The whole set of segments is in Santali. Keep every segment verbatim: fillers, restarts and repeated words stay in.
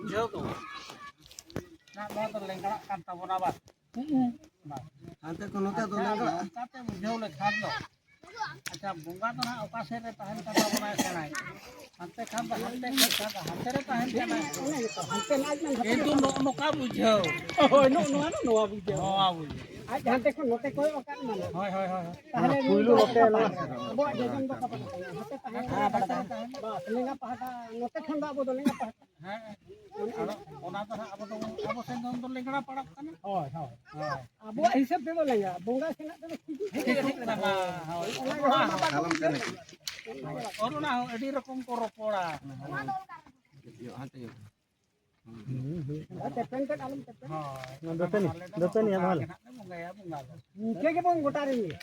ᱵᱩᱡᱷᱟᱹᱣ ᱫᱚ᱾ ᱱᱟᱜ ᱱᱚᱣᱟ ᱫᱚ ᱞᱮᱸᱜᱟᱲᱟᱜ ᱠᱟᱱ ᱛᱟᱵᱚᱱᱟ ᱵᱟᱥ᱾ ᱦᱩᱸ᱾ ᱵᱟᱥ᱾ ᱦᱟᱱᱛᱮ ᱠᱷᱚᱱ ᱱᱚᱛᱮ ᱫᱚ ᱟᱪᱪᱷᱟ, ᱞᱮᱸᱜᱟᱲᱟᱜ᱾ ᱱᱚᱝᱠᱟᱛᱮ ᱵᱩᱡᱷᱟᱹᱣ ᱞᱮᱠᱷᱟᱱ ᱫᱚ, ᱟᱪᱪᱷᱟ, ᱵᱚᱸᱜᱟ ᱫᱚ ᱱᱟᱜ ᱚᱠᱟ ᱥᱮᱫ ᱨᱮ ᱛᱟᱦᱮᱱ ᱠᱟᱱ ᱛᱟᱵᱚᱱᱟᱭ ᱥᱮᱬᱟᱭ? ᱦᱟᱱᱛᱮ ᱠᱷᱟᱱ ᱫᱚ ᱦᱟᱱᱛᱮ, ᱠᱷᱟᱱ ᱫᱚ ᱦᱟᱱᱛᱮ ᱨᱮ ᱛᱟᱦᱮᱱ ᱠᱟᱱᱟᱭ᱾ ᱚᱱᱟ ᱜᱮᱛᱚ, ᱦᱟᱱᱛᱮ ᱱᱟᱜ ᱢᱮᱱ ᱦᱟᱱᱛᱮ ᱠᱤᱱᱛᱩ ᱱᱟᱜ᱾ ᱱᱚᱜᱼᱚ ᱱᱚᱝᱠᱟ ᱵᱩᱡᱷᱟᱹᱣ᱾ ᱦᱳᱭ, ᱱᱚᱜᱼᱚ ᱱᱚᱣᱟ ᱫᱚ ᱱᱚᱣᱟ ᱵᱩᱡᱷᱟᱹᱣ᱾ ᱱᱚᱣᱟ ᱵᱩᱡᱷᱟᱹᱣ᱾ ᱟᱡ ᱦᱟᱱᱛᱮ ᱠᱷᱚᱱ ᱱᱚᱛᱮ ᱠᱚᱭᱚᱜ ᱟᱠᱟᱫ ᱢᱟᱱᱮ᱾ ᱦᱳᱭ, ᱦᱳᱭ, ᱦᱳᱭ, ᱦᱳᱭ᱾ ᱛᱟᱦᱚᱞᱮ ᱯᱩᱭᱞᱩ ᱱᱩᱭ ᱫᱚ ᱱᱚᱛᱮ ᱱᱚᱣᱟ᱾ ᱟᱵᱚᱣᱟᱜ ᱡᱚᱡᱚᱢ ᱫᱚ ᱚᱠᱟ ᱯᱟᱦᱴᱟ ᱠᱟᱱᱟ? ᱱᱚᱛᱮ ᱛᱟᱦᱮᱸ ᱦᱮᱸ, ᱠᱟᱱᱟ᱾ ᱦᱮᱸ, ᱦᱮᱸ᱾ ᱵᱟᱥ, ᱞᱮᱸᱜᱟ ᱯᱟᱦᱴᱟ, ᱱᱚᱛᱮ ᱠᱷᱚᱱ ᱫᱚ ᱟᱵᱚ ᱫᱚ ᱞᱮᱸᱜᱟ ᱯᱟᱦᱴᱟ᱾ ᱦᱮᱸ, ᱟᱫᱚ ᱚᱱᱟ ᱫᱚ ᱦᱟᱸᱜ ᱟᱵᱚ ᱫᱚ, ᱟᱵᱚ ᱥᱮᱱ ᱫᱚ ᱞᱮᱸᱜᱲᱟ ᱯᱟᱲᱟᱜ ᱠᱟᱱᱟ᱾ ᱦᱳᱭ, ᱦᱳᱭ᱾ ᱦᱳᱭ᱾ ᱟᱵᱚᱣᱟᱜ ᱦᱤᱥᱟᱹᱵ ᱛᱮᱫᱚ ᱞᱮᱸᱜᱟ, ᱵᱚᱸᱜᱟ ᱥᱮᱱᱟᱜ ᱛᱮᱫᱚ ᱴᱷᱤᱠ ᱜᱮ ᱴᱷᱤᱠ ᱠᱟᱱᱟ, ᱦᱳᱭ᱾ ᱚᱱᱟ ᱫᱚ ᱦᱟᱸᱜ ᱵᱟᱵᱚᱱ ᱧᱮᱞ ᱠᱟᱫᱟ᱾ ᱚᱱᱟ ᱦᱚᱸ ᱟᱹᱰᱤ ᱨᱚᱠᱚᱢ ᱠᱚ ᱨᱚᱯᱚᱲᱟ᱾ ᱦᱟᱱᱛᱮ ᱧᱚᱜ᱾ ᱟᱨ ᱛᱮᱯᱮᱱ ᱛᱮᱫ ᱟᱞᱚᱢ ᱛᱮᱯᱮᱱ᱾ ᱦᱳᱭ᱾ ᱫᱟᱹᱛᱟᱹᱱᱤ, ᱟᱞᱮ ᱫᱚ ᱫᱟᱹᱛᱟᱹᱱᱤ ᱵᱚᱸᱜᱟ ᱟᱵᱷᱟᱞ᱾ ᱜᱮ ᱦᱟᱸᱜ ᱞᱮ ᱵᱚᱸᱜᱟᱭᱟ, ᱵᱚᱸᱜᱟ ᱫᱚ᱾ ᱤᱱᱠᱟᱹ ᱜᱮᱵᱚᱱ ᱜᱚᱴᱟ ᱨᱮᱱ ᱜᱮ᱾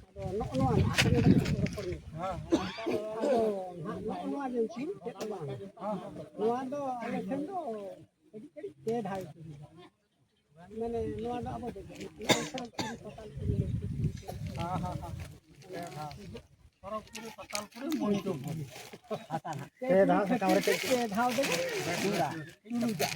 ᱟᱫᱚ ᱱᱚᱜᱼᱚ ᱱᱚᱣᱟ ᱱᱟᱦᱟᱜ ᱠᱟᱹᱢᱤ ᱫᱚ ᱨᱚᱯᱚᱲ ᱢᱮ᱾ ᱟᱫᱚ ᱱᱟᱦᱟᱜ ᱱᱚᱜᱼᱚ ᱱᱚᱣᱟ ᱡᱮ ᱪᱩᱨᱩᱡ ᱪᱮᱫ ᱦᱚᱸ ᱵᱟᱝ᱾ ᱱᱚᱣᱟ ᱫᱚ ᱟᱞᱮ ᱴᱷᱮᱱ ᱫᱚ ᱠᱟᱹᱴᱤᱡ ᱠᱟᱹᱴᱤᱡ ᱯᱮ ᱫᱷᱟᱣ ᱠᱚ ᱦᱩᱭᱩᱜᱼᱟ᱾ ᱢᱟᱱᱮ ᱱᱚᱣᱟ ᱫᱚ ᱟᱵᱚ ᱫᱚ ᱱᱚᱜᱼᱚᱭ ᱥᱚᱨᱚᱜᱽᱯᱩᱨᱤ, ᱯᱟᱛᱟᱞᱯᱩᱨᱤ, ᱞᱚᱠᱠᱷᱤᱯᱩᱨᱤ᱾ ᱦᱮᱸ, ᱦᱮᱸ, ᱦᱮᱸ᱾ ᱯᱮ ᱫᱷᱟᱣ᱾ ᱥᱚᱨᱚᱜᱽᱯᱩᱨᱤ, ᱯᱟᱛᱟᱞᱯᱩᱨᱤ, ᱢᱚᱧᱪᱚᱯᱩᱨᱤ᱾ ᱯᱮ ᱫᱷᱟᱣ ᱥᱟᱠᱟᱢ ᱨᱮ ᱪᱮᱫ? ᱯᱮ ᱫᱷᱟᱣ ᱫᱚ ᱪᱩᱨᱩᱡᱟ᱾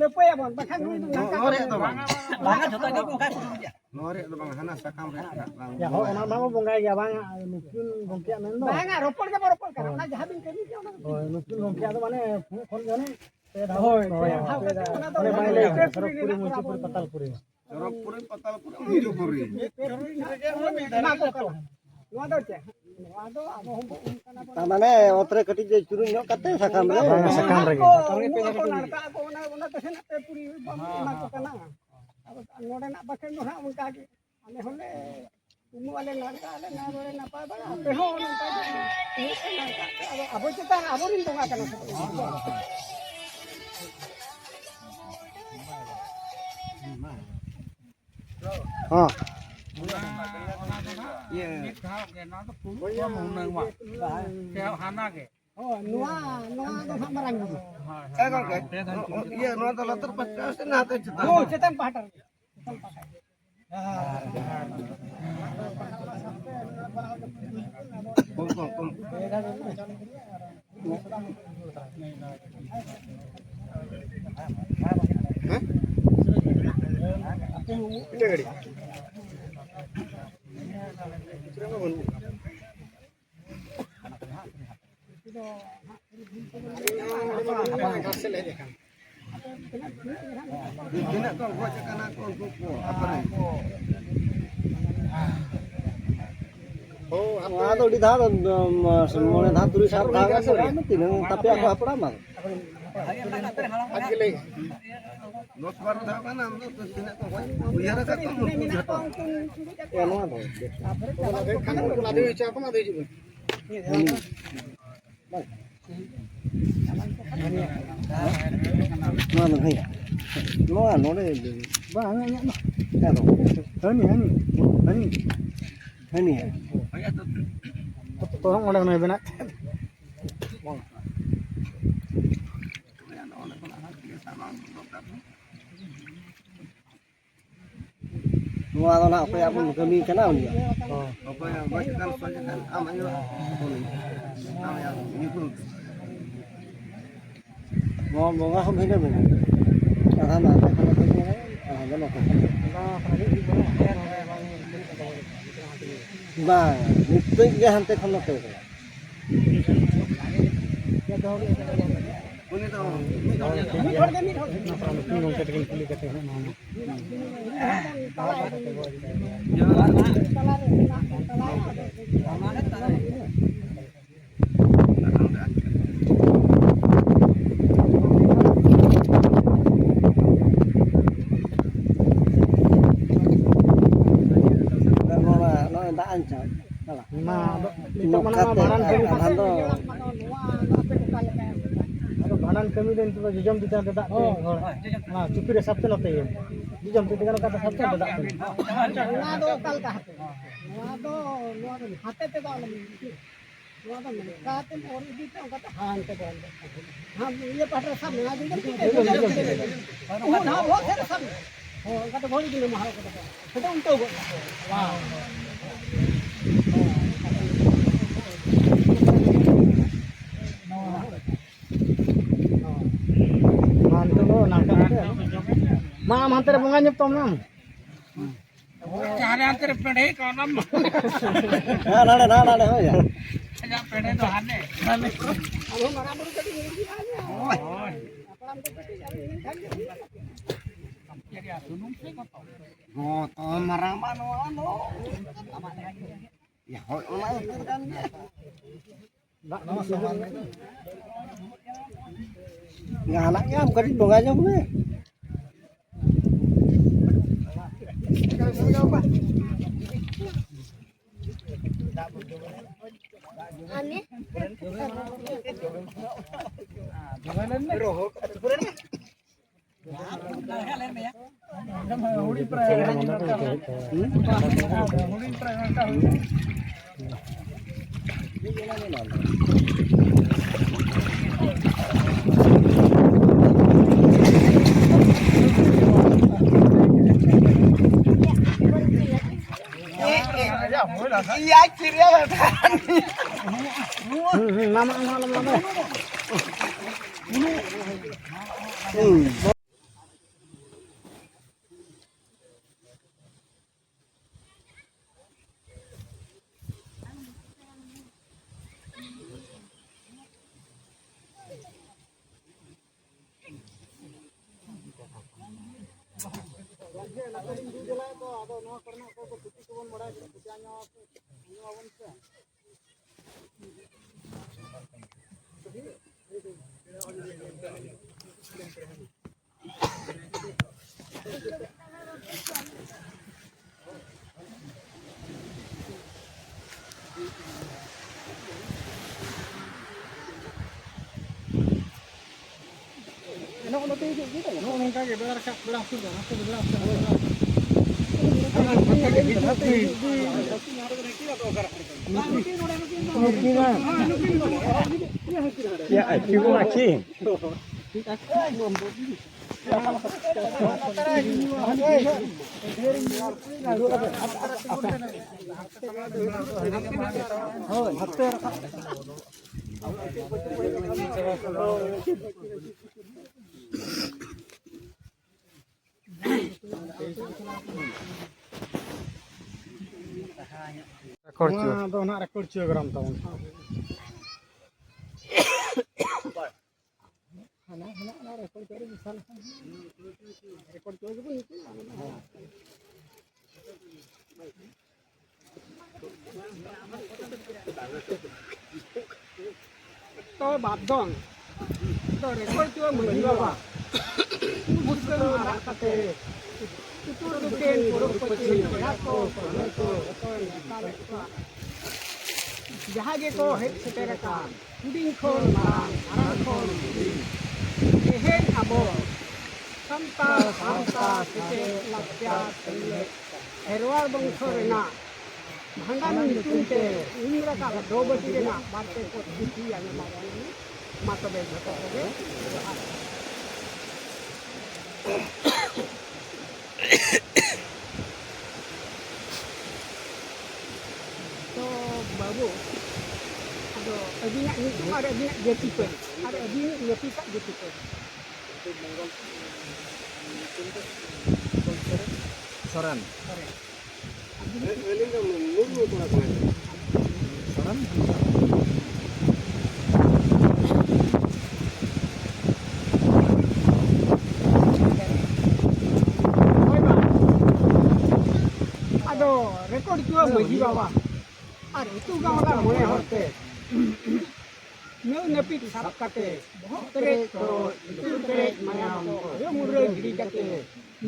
ᱞᱟᱹᱯᱟᱹᱭᱟᱵᱚᱱ, ᱵᱟᱠᱷᱟᱱ ᱱᱩᱭ ᱫᱚ ᱱᱚᱣᱟ, ᱱᱚᱝᱠᱟ ᱱᱚᱣᱟ ᱨᱮᱭᱟᱜ ᱫᱚ ᱵᱟᱝ᱾ ᱵᱟᱝᱟ, ᱡᱷᱚᱛᱚ ᱜᱮ ᱚᱱᱠᱟ ᱠᱚ ᱪᱩᱨᱩᱡᱟ᱾ ᱱᱚᱣᱟ ᱨᱮᱭᱟᱜ ᱫᱚ ᱵᱟᱝ, ᱦᱟᱱᱟ ᱥᱟᱠᱟᱢ ᱨᱮᱭᱟᱜ ᱵᱟᱝ᱾ ᱭᱟ, ᱦᱳᱭ, ᱚᱱᱟ ᱢᱟᱵᱚ ᱵᱚᱸᱜᱟᱭ ᱜᱮᱭᱟ, ᱵᱟᱝ, ᱱᱩᱠᱤᱱ ᱜᱚᱢᱠᱮᱭᱟᱜ ᱢᱮᱱ ᱫᱚ᱾ ᱵᱟᱝᱟ, ᱨᱚᱯᱚᱲ ᱜᱮᱵᱚ ᱨᱚᱯᱚᱲ ᱠᱟᱱᱟ, ᱦᱳᱭ᱾ ᱚᱱᱟ ᱡᱟᱦᱟᱸ ᱵᱤᱱ ᱠᱟᱹᱢᱤ ᱠᱮᱫᱟ, ᱚᱱᱟ ᱫᱚ ᱦᱳᱭ, ᱴᱷᱤᱠ᱾ ᱱᱩᱠᱤᱱ ᱜᱚᱢᱠᱮᱭᱟᱜ ᱫᱚ ᱢᱟᱱᱮ ᱯᱩᱱ ᱠᱷᱚᱱ ᱜᱮ ᱚᱱᱮ ᱯᱮ ᱫᱷᱟᱣ᱾ ᱦᱳᱭ, ᱦᱳᱭ, ᱯᱮ ᱫᱷᱟᱣ᱾ ᱚᱱᱟ ᱫᱚ ᱚᱱᱮ ᱵᱟᱭ ᱞᱟᱹᱭ ᱠᱟᱫᱟ, ᱥᱚᱨᱚᱜᱽᱯᱩᱨᱤ, ᱢᱚᱧᱪᱚᱯᱩᱨᱤ, ᱯᱟᱛᱟᱞᱯᱩᱨᱤ᱾ ᱥᱚᱨᱚᱜᱽᱯᱩᱨᱤ, ᱯᱟᱛᱟᱞᱯᱩᱨᱤ, ᱢᱚᱧᱪᱚᱯᱩᱨᱤ᱾ ᱮᱢᱟ ᱠᱚ ᱠᱟᱱᱟ᱾ ᱱᱚᱣᱟ ᱫᱚ ᱪᱮᱫ? ᱱᱚᱣᱟ ᱫᱚ ᱟᱵᱚ ᱦᱚᱸ ᱵᱚ ᱩᱢ ᱠᱟᱱᱟ ᱵᱚᱱ᱾ ᱛᱟᱨ ᱢᱟᱱᱮ ᱚᱛ ᱨᱮ ᱠᱟᱹᱴᱤᱡ ᱮ ᱪᱩᱨᱩᱡ ᱧᱚᱜ ᱠᱟᱛᱮ ᱥᱟᱠᱟᱢ ᱨᱮ᱾ ᱦᱮᱸ, ᱥᱟᱠᱟᱢ ᱨᱮᱜᱮ᱾ ᱩᱢᱩᱜ ᱟᱠᱚ, ᱱᱟᱲᱠᱟᱜ ᱟᱠᱚ, ᱚᱱᱟ, ᱚᱱᱟ ᱫᱚ ᱥᱮᱱᱟᱜ ᱛᱮ ᱯᱩᱨᱤ ᱵᱚᱱ ᱮᱢᱟ ᱠᱚ ᱠᱟᱱᱟ᱾ ᱟᱫᱚ ᱱᱚᱰᱮᱱᱟᱜ ᱵᱟᱠᱷᱮᱲ ᱫᱚ ᱦᱟᱸᱜ ᱚᱱᱠᱟ ᱜᱮ᱾ ᱟᱞᱮ ᱦᱚᱸᱞᱮ ᱩᱢᱩᱜ ᱟᱞᱮ, ᱱᱟᱲᱠᱟᱜ ᱟᱞᱮ, ᱱᱟᱭ ᱵᱟᱲᱮ ᱱᱟᱯᱟᱭ ᱵᱟᱲᱟ, ᱟᱯᱮ ᱦᱚᱸ ᱚᱱᱮ ᱚᱱᱠᱟ ᱜᱮ ᱩᱢᱩᱜ ᱯᱮ, ᱱᱟᱲᱠᱟᱜ ᱯᱮ᱾ ᱟᱫᱚ ᱟᱵᱚ ᱪᱮᱛᱟᱱ ᱨᱮ ᱟᱵᱚᱨᱮᱱ ᱵᱚᱸᱜᱟ ᱠᱟᱱᱟ ᱠᱚ᱾ ᱦᱚᱸ᱾ ᱚᱱᱟ, ᱚᱱᱟ ᱫᱚ ᱱᱟᱜ ᱢᱤᱫ ᱫᱷᱟᱣ ᱜᱮ, ᱱᱚᱣᱟ ᱫᱚ ᱯᱩᱨᱟᱹ ᱠᱚᱢ ᱦᱩᱱᱟᱹᱝ ᱢᱟ᱾ ᱥᱮ ᱦᱟᱱᱟ ᱜᱮ᱾ ᱦᱳᱭ, ᱱᱚᱣᱟ, ᱱᱚᱣᱟ ᱫᱚ ᱦᱟᱸᱜ ᱢᱟᱨᱟᱝ ᱵᱩᱨᱩ᱾ ᱦᱮᱸ ᱜᱚᱝᱠᱮ, ᱤᱭᱟᱹ, ᱱᱚᱣᱟ ᱫᱚ ᱞᱟᱛᱟᱨ ᱯᱟᱦᱴᱟ ᱥᱮ ᱱᱟᱛᱮ ᱪᱮᱛᱟᱱ? ᱦᱳᱭ, ᱪᱮᱛᱟᱱ ᱯᱟᱦᱴᱟ ᱨᱮ᱾ ᱠᱚᱢ, ᱠᱚᱢ, ᱠᱚᱢ᱾ ᱦᱮᱸ? ᱮᱴᱟᱜ ᱜᱟᱹᱰᱤ᱾ ᱛᱤᱱᱟᱹᱜ ᱠᱚ ᱜᱚᱡ ᱟᱠᱟᱱᱟ ᱠᱚ ᱩᱱᱠᱩ ᱠᱚ ᱟᱯᱮ ᱨᱮᱱ? ᱱᱚᱣᱟ ᱫᱚ ᱟᱹᱰᱤ ᱫᱷᱟᱣ, ᱢᱚᱬᱮ ᱫᱷᱟᱣ, ᱛᱩᱨᱩᱭ ᱥᱟᱞ ᱫᱷᱟᱣ ᱜᱟᱱ ᱫᱚ ᱛᱤᱱᱟᱹᱝ ᱛᱟᱯᱮᱭᱟ ᱠᱚ ᱦᱟᱯᱲᱟᱢ ᱵᱟᱝ? ᱟᱡ ᱜᱮ ᱞᱟᱹᱭ᱾ ᱫᱚᱥ ᱵᱟᱨᱚ ᱫᱷᱟᱣ ᱜᱟᱱ ᱟᱢ ᱫᱚ ᱛᱤᱱᱟᱹᱜ ᱠᱚ ᱜᱚᱡ ᱩᱭᱦᱟᱹᱨ ᱟᱠᱟᱫ ᱠᱚᱣᱟ ᱩᱱᱠᱩ ᱡᱷᱚᱛᱚ᱾ ᱮ, ᱱᱚᱣᱟ ᱫᱚ᱾ ᱠᱷᱟᱱ ᱩᱱᱠᱩ ᱞᱟᱫᱮ ᱦᱚᱪᱚ ᱟᱠᱚ ᱢᱮ, ᱟᱫᱚ ᱦᱤᱡᱩᱜ ᱢᱮ᱾ ᱱᱚᱣᱟ ᱫᱚ ᱦᱮᱸ᱾ ᱱᱚᱣᱟ ᱱᱚᱰᱮ ᱵᱟᱝ, ᱤᱧᱟᱹᱜ ᱢᱟ᱾ ᱦᱮᱸ, ᱫᱚ᱾ ᱦᱟᱹᱱᱤ, ᱦᱟᱹᱱᱤ, ᱦᱟᱹᱱᱤ᱾ ᱦᱟᱹᱱᱤ᱾ ᱛᱚ, ᱛᱚ, ᱚᱸᱰᱮ ᱠᱷᱚᱱ ᱵᱮᱱᱟᱜ᱾ ᱱᱚᱣᱟ ᱫᱚ ᱱᱟᱦᱟᱜ ᱚᱠᱚᱭᱟᱜ ᱵᱚᱱ ᱠᱟᱹᱢᱤ ᱠᱟᱱᱟ ᱩᱱᱤᱭᱟᱜ᱾ ᱦᱚᱸ᱾ ᱚᱠᱚᱭ ᱜᱚᱡ ᱟᱠᱟᱱ, ᱥᱚᱡ ᱟᱠᱟᱱ, ᱟᱢ ᱟᱭᱳ ᱦᱚᱯᱚᱱ, ᱟᱢ ᱟᱭᱳ ᱧᱩᱛᱩᱢ᱾ ᱱᱚᱣᱟ ᱵᱚᱸᱜᱟ ᱦᱚᱸ ᱵᱷᱤᱱᱟᱹ ᱵᱷᱤᱱᱟᱹ᱾ ᱟᱫᱷᱟ ᱱᱟᱛᱮ ᱠᱷᱚᱱ ᱠᱚ ᱧᱮᱞᱟ, ᱟᱫᱷᱟ ᱫᱚ ᱱᱚᱛᱮ ᱠᱷᱚᱱ᱾ ᱵᱟᱝ, ᱱᱤᱛᱚᱜ ᱜᱮ ᱦᱟᱱᱛᱮ ᱠᱷᱚᱱ ᱱᱚᱛᱮ ᱠᱟᱱᱟ᱾ ᱩᱱᱤ ᱫᱚ ᱢᱤᱫ ᱦᱚᱲ ᱜᱮ, ᱢᱤᱫ ᱦᱚᱲ ᱜᱮ᱾ ᱱᱩᱠᱤᱱ ᱜᱚᱢᱠᱮ ᱛᱟᱹᱠᱤᱱ ᱠᱩᱞᱤ ᱠᱟᱛᱮ ᱦᱟᱸᱜ ᱱᱚᱣᱟ ᱢᱟ᱾ ᱱᱚᱣᱟ ᱱᱚᱜᱼᱚᱭ ᱫᱟᱜ ᱟᱱᱪᱟᱣ᱾ ᱢᱟ, ᱟᱫᱚ ᱱᱤᱛᱚᱜ ᱢᱟ ᱱᱚᱣᱟ ᱱᱚᱝᱠᱟᱛᱮ ᱵᱷᱟᱸᱰᱟᱱ ᱠᱟᱹᱢᱤ ᱟᱫᱷᱟᱱ ᱫᱚ ᱟᱫᱚ ᱵᱟᱝ᱾ ᱟᱫᱚ ᱵᱷᱟᱸᱰᱟᱱ ᱠᱟᱹᱢᱤ ᱫᱚ ᱱᱤᱛᱚᱜ ᱫᱚ ᱡᱚᱡᱚᱢ ᱛᱤ ᱛᱮ ᱫᱟᱜ ᱛᱮ ᱦᱳᱭ᱾ ᱦᱚᱲ, ᱚᱱᱟ ᱪᱩᱯᱤ ᱨᱮ ᱥᱟᱵ ᱛᱮ ᱱᱚᱛᱮ ᱤᱭᱟᱹ᱾ ᱡᱚᱡᱚᱢ ᱛᱤ ᱛᱮᱜᱮ ᱱᱚᱝᱠᱟ ᱛᱮ ᱥᱟᱵ ᱛᱮ ᱫᱟᱜ ᱛᱮ᱾ ᱱᱚᱣᱟ ᱫᱚ ᱚᱠᱟ ᱞᱮᱠᱟ ᱦᱟᱛᱮ? ᱱᱚᱣᱟ ᱫᱚ, ᱱᱚᱣᱟ ᱫᱚ ᱦᱟᱛᱮ ᱛᱮᱫᱚ ᱟᱞᱚᱢ ᱱᱚᱣᱟ ᱫᱚ ᱱᱚᱝᱠᱟᱛᱮ ᱚᱨ ᱤᱫᱤ ᱛᱮ ᱚᱱᱠᱟᱛᱮ ᱦᱟᱱᱛᱮ ᱵᱚᱞᱚᱱ ᱠᱟᱱᱟ᱾ ᱦᱟᱸ, ᱤᱭᱟᱹ ᱯᱟᱦᱴᱟ ᱨᱮ ᱥᱟᱵ ᱢᱮ, ᱟᱨ ᱡᱩᱫᱤ ᱩᱱᱠᱩ ᱦᱟᱸ ᱵᱚᱦᱚᱜ ᱥᱮᱫ ᱨᱮ ᱥᱟᱵ ᱢᱮ᱾ ᱦᱳᱭ, ᱚᱱᱠᱟᱛᱮ ᱵᱷᱚᱲ ᱤᱫᱤ ᱢᱮ, ᱢᱟᱦᱟ ᱠᱚᱫᱚ᱾ ᱥᱮᱫ ᱩᱞᱴᱟᱹᱣ ᱜᱚᱫ ᱠᱟᱠᱚ᱾ ᱦᱳᱭ᱾ ᱢᱟ, ᱱᱤᱛᱚᱜ ᱫᱚ ᱱᱟᱝᱠᱟ ᱠᱟᱛᱮ᱾ ᱢᱟ, ᱟᱢ ᱦᱟᱱᱛᱮ ᱨᱮ ᱵᱚᱸᱜᱟ ᱧᱚᱜ ᱛᱟᱢ ᱢᱮ ᱟᱢ᱾ ᱡᱟᱦᱟᱸ ᱨᱮ ᱦᱟᱱᱛᱮ ᱨᱮ ᱯᱮᱸᱰᱮ ᱠᱟᱱᱟᱢ᱾ ᱦᱮᱸ, ᱱᱟᱰᱮ, ᱱᱟ, ᱱᱟᱰᱮ, ᱦᱳᱭ ᱭᱟ᱾ ᱟᱡᱟᱜ ᱯᱮᱸᱰᱮ ᱫᱚ ᱦᱟᱱᱮ᱾ ᱦᱳᱭ᱾ ᱦᱟᱯᱲᱟᱢ ᱠᱚ ᱠᱟᱹᱴᱤᱡ ᱟᱨ ᱢᱮᱱᱠᱷᱟᱱ ᱜᱮ ᱦᱩᱭᱩᱜᱼᱟ᱾ ᱦᱚᱸ, ᱛᱚ ᱢᱟᱨᱟᱝ ᱢᱟ ᱱᱚᱣᱟ ᱫᱚ᱾ ᱭᱟ, ᱦᱳᱭ, ᱚᱱᱟ ᱩᱛᱟᱹᱨ ᱠᱟᱱ ᱜᱮᱭᱟ᱾ ᱡᱟᱦᱟᱱᱟᱜ ᱜᱮ ᱟᱢ ᱠᱟᱹᱴᱤᱡ ᱵᱚᱸᱜᱟ ᱧᱚᱜ ᱢᱮ᱾ ᱱᱚᱜᱼᱚ ᱱᱚᱝᱠᱟ ᱜᱮ ᱵᱮᱲᱟ ᱨᱟᱠᱟᱵ, ᱵᱮᱲᱟ ᱦᱟᱹᱥᱩᱨ ᱫᱚ, ᱱᱚᱛᱮ ᱫᱚ ᱵᱮᱲᱟ ᱦᱟᱹᱥᱩᱨ ᱫᱚ᱾ ᱱᱩᱠᱤᱱᱟᱜ ᱪᱮᱫ ᱦᱚᱸ ᱵᱟᱹᱠᱤ᱾ ᱨᱮᱠᱚᱨᱰ ᱦᱚᱪᱚ᱾ ᱱᱚᱣᱟ ᱫᱚ ᱱᱟᱦᱟᱜ ᱨᱮᱠᱚᱨᱰ ᱦᱚᱪᱚ ᱜᱨᱟᱢ ᱛᱟᱵᱚᱱ᱾ ᱦᱟᱱᱟ, ᱦᱟᱱᱟ, ᱚᱱᱟ ᱨᱮᱠᱚᱨᱰ ᱦᱚᱪᱚ ᱨᱮ ᱢᱮᱥᱟ ᱞᱮᱠᱷᱟᱱ ᱜᱮ᱾ ᱨᱮᱠᱚᱨᱰ ᱦᱚᱪᱚ ᱜᱮᱵᱚᱱ ᱧᱩᱛᱩᱢᱟ, ᱚᱱᱟ ᱫᱚ᱾ ᱛᱚ ᱵᱟᱫᱽᱫᱷᱚᱱ ᱫᱚ ᱨᱮᱠᱚᱨᱰ ᱪᱚ ᱢᱟᱹᱡᱷᱤ ᱵᱟᱵᱟ᱾ ᱩᱱᱠᱩ ᱫᱤᱥᱚᱢ ᱟᱲᱟᱜ ᱠᱟᱛᱮ ᱩᱛᱛᱚᱨ ᱫᱚᱠᱷᱤᱱ ᱯᱩᱨᱩᱵ ᱯᱚᱪᱷᱤᱢ ᱯᱮᱲᱟ ᱠᱚ ᱯᱟᱹᱦᱲᱟᱹ ᱠᱚ ᱡᱚᱛᱚ ᱱᱮᱣᱛᱟ ᱞᱮᱫ ᱠᱚᱣᱟ᱾ ᱡᱟᱦᱟᱸ ᱜᱮᱠᱚ ᱦᱮᱡ ᱥᱮᱴᱮᱨ ᱟᱠᱟᱱ, ᱦᱩᱰᱤᱧ ᱠᱷᱚᱱ ᱢᱟᱨᱟᱝ, ᱢᱟᱨᱟᱝ ᱠᱷᱚᱱ ᱦᱩᱰᱤᱧ, ᱛᱮᱦᱮᱧ ᱟᱵᱚ ᱥᱟᱱᱛᱟᱲ ᱥᱟᱶᱛᱟ ᱥᱮᱪᱮᱫ ᱞᱟᱠᱪᱟᱨ ᱥᱮᱢᱞᱮᱫ ᱠᱷᱮᱨᱣᱟᱲ ᱵᱚᱝᱥᱚ ᱨᱮᱱᱟᱜ ᱵᱷᱟᱸᱰᱟᱱ ᱧᱩᱛᱩᱢ ᱛᱮ ᱩᱢ ᱨᱟᱠᱟᱵ ᱫᱚᱵᱟᱹᱴᱤ ᱨᱮᱱᱟᱜ ᱵᱟᱨ ᱯᱮ ᱠᱚ ᱛᱷᱩᱛᱤ ᱟᱸᱡᱚᱢᱟᱵᱚᱱ ᱢᱮ᱾ ᱢᱟ ᱛᱚᱵᱮ ᱡᱷᱚᱛᱚ ᱠᱚᱜᱮ ᱡᱚᱦᱟᱨ᱾ ᱛᱚ ᱵᱟᱹᱵᱩ, ᱟᱫᱚ ᱟᱹᱵᱤᱱᱟᱜ ᱧᱩᱛᱩᱢ ᱟᱨ ᱟᱹᱵᱤᱱᱟᱜ ᱡᱟᱹᱛᱤ ᱯᱟᱹᱨᱤᱥ ᱟᱨ ᱟᱹᱵᱤᱱ ᱱᱟᱹᱯᱤᱛᱟᱜ ᱡᱟᱹᱛᱤ ᱯᱟᱹᱨᱤᱥ᱾ ᱥᱚᱨᱮᱱ᱾ ᱥᱚᱨᱮᱱ᱾ ᱦᱳᱭ ᱵᱟ᱾ ᱟᱫᱚ ᱨᱮᱠᱚᱨᱰ ᱦᱚᱪᱚ ᱢᱟᱹᱡᱷᱤ ᱵᱟᱵᱟ ᱟᱨ ᱟᱹᱛᱩ ᱜᱟᱶᱛᱟ ᱢᱚᱬᱮ ᱦᱚᱲ ᱛᱮ ᱱᱟᱹᱭ ᱱᱟᱹᱯᱤᱛ ᱥᱟᱵ ᱠᱟᱛᱮ ᱵᱚᱦᱚᱜ ᱯᱮᱨᱮᱡ ᱛᱚᱨᱚᱡ, ᱞᱩᱛᱩᱨ ᱯᱮᱨᱮᱡ ᱢᱟᱭᱟᱢ ᱠᱚ ᱟᱭᱳ ᱢᱩᱨᱟᱹ ᱜᱤᱰᱤ ᱠᱟᱛᱮ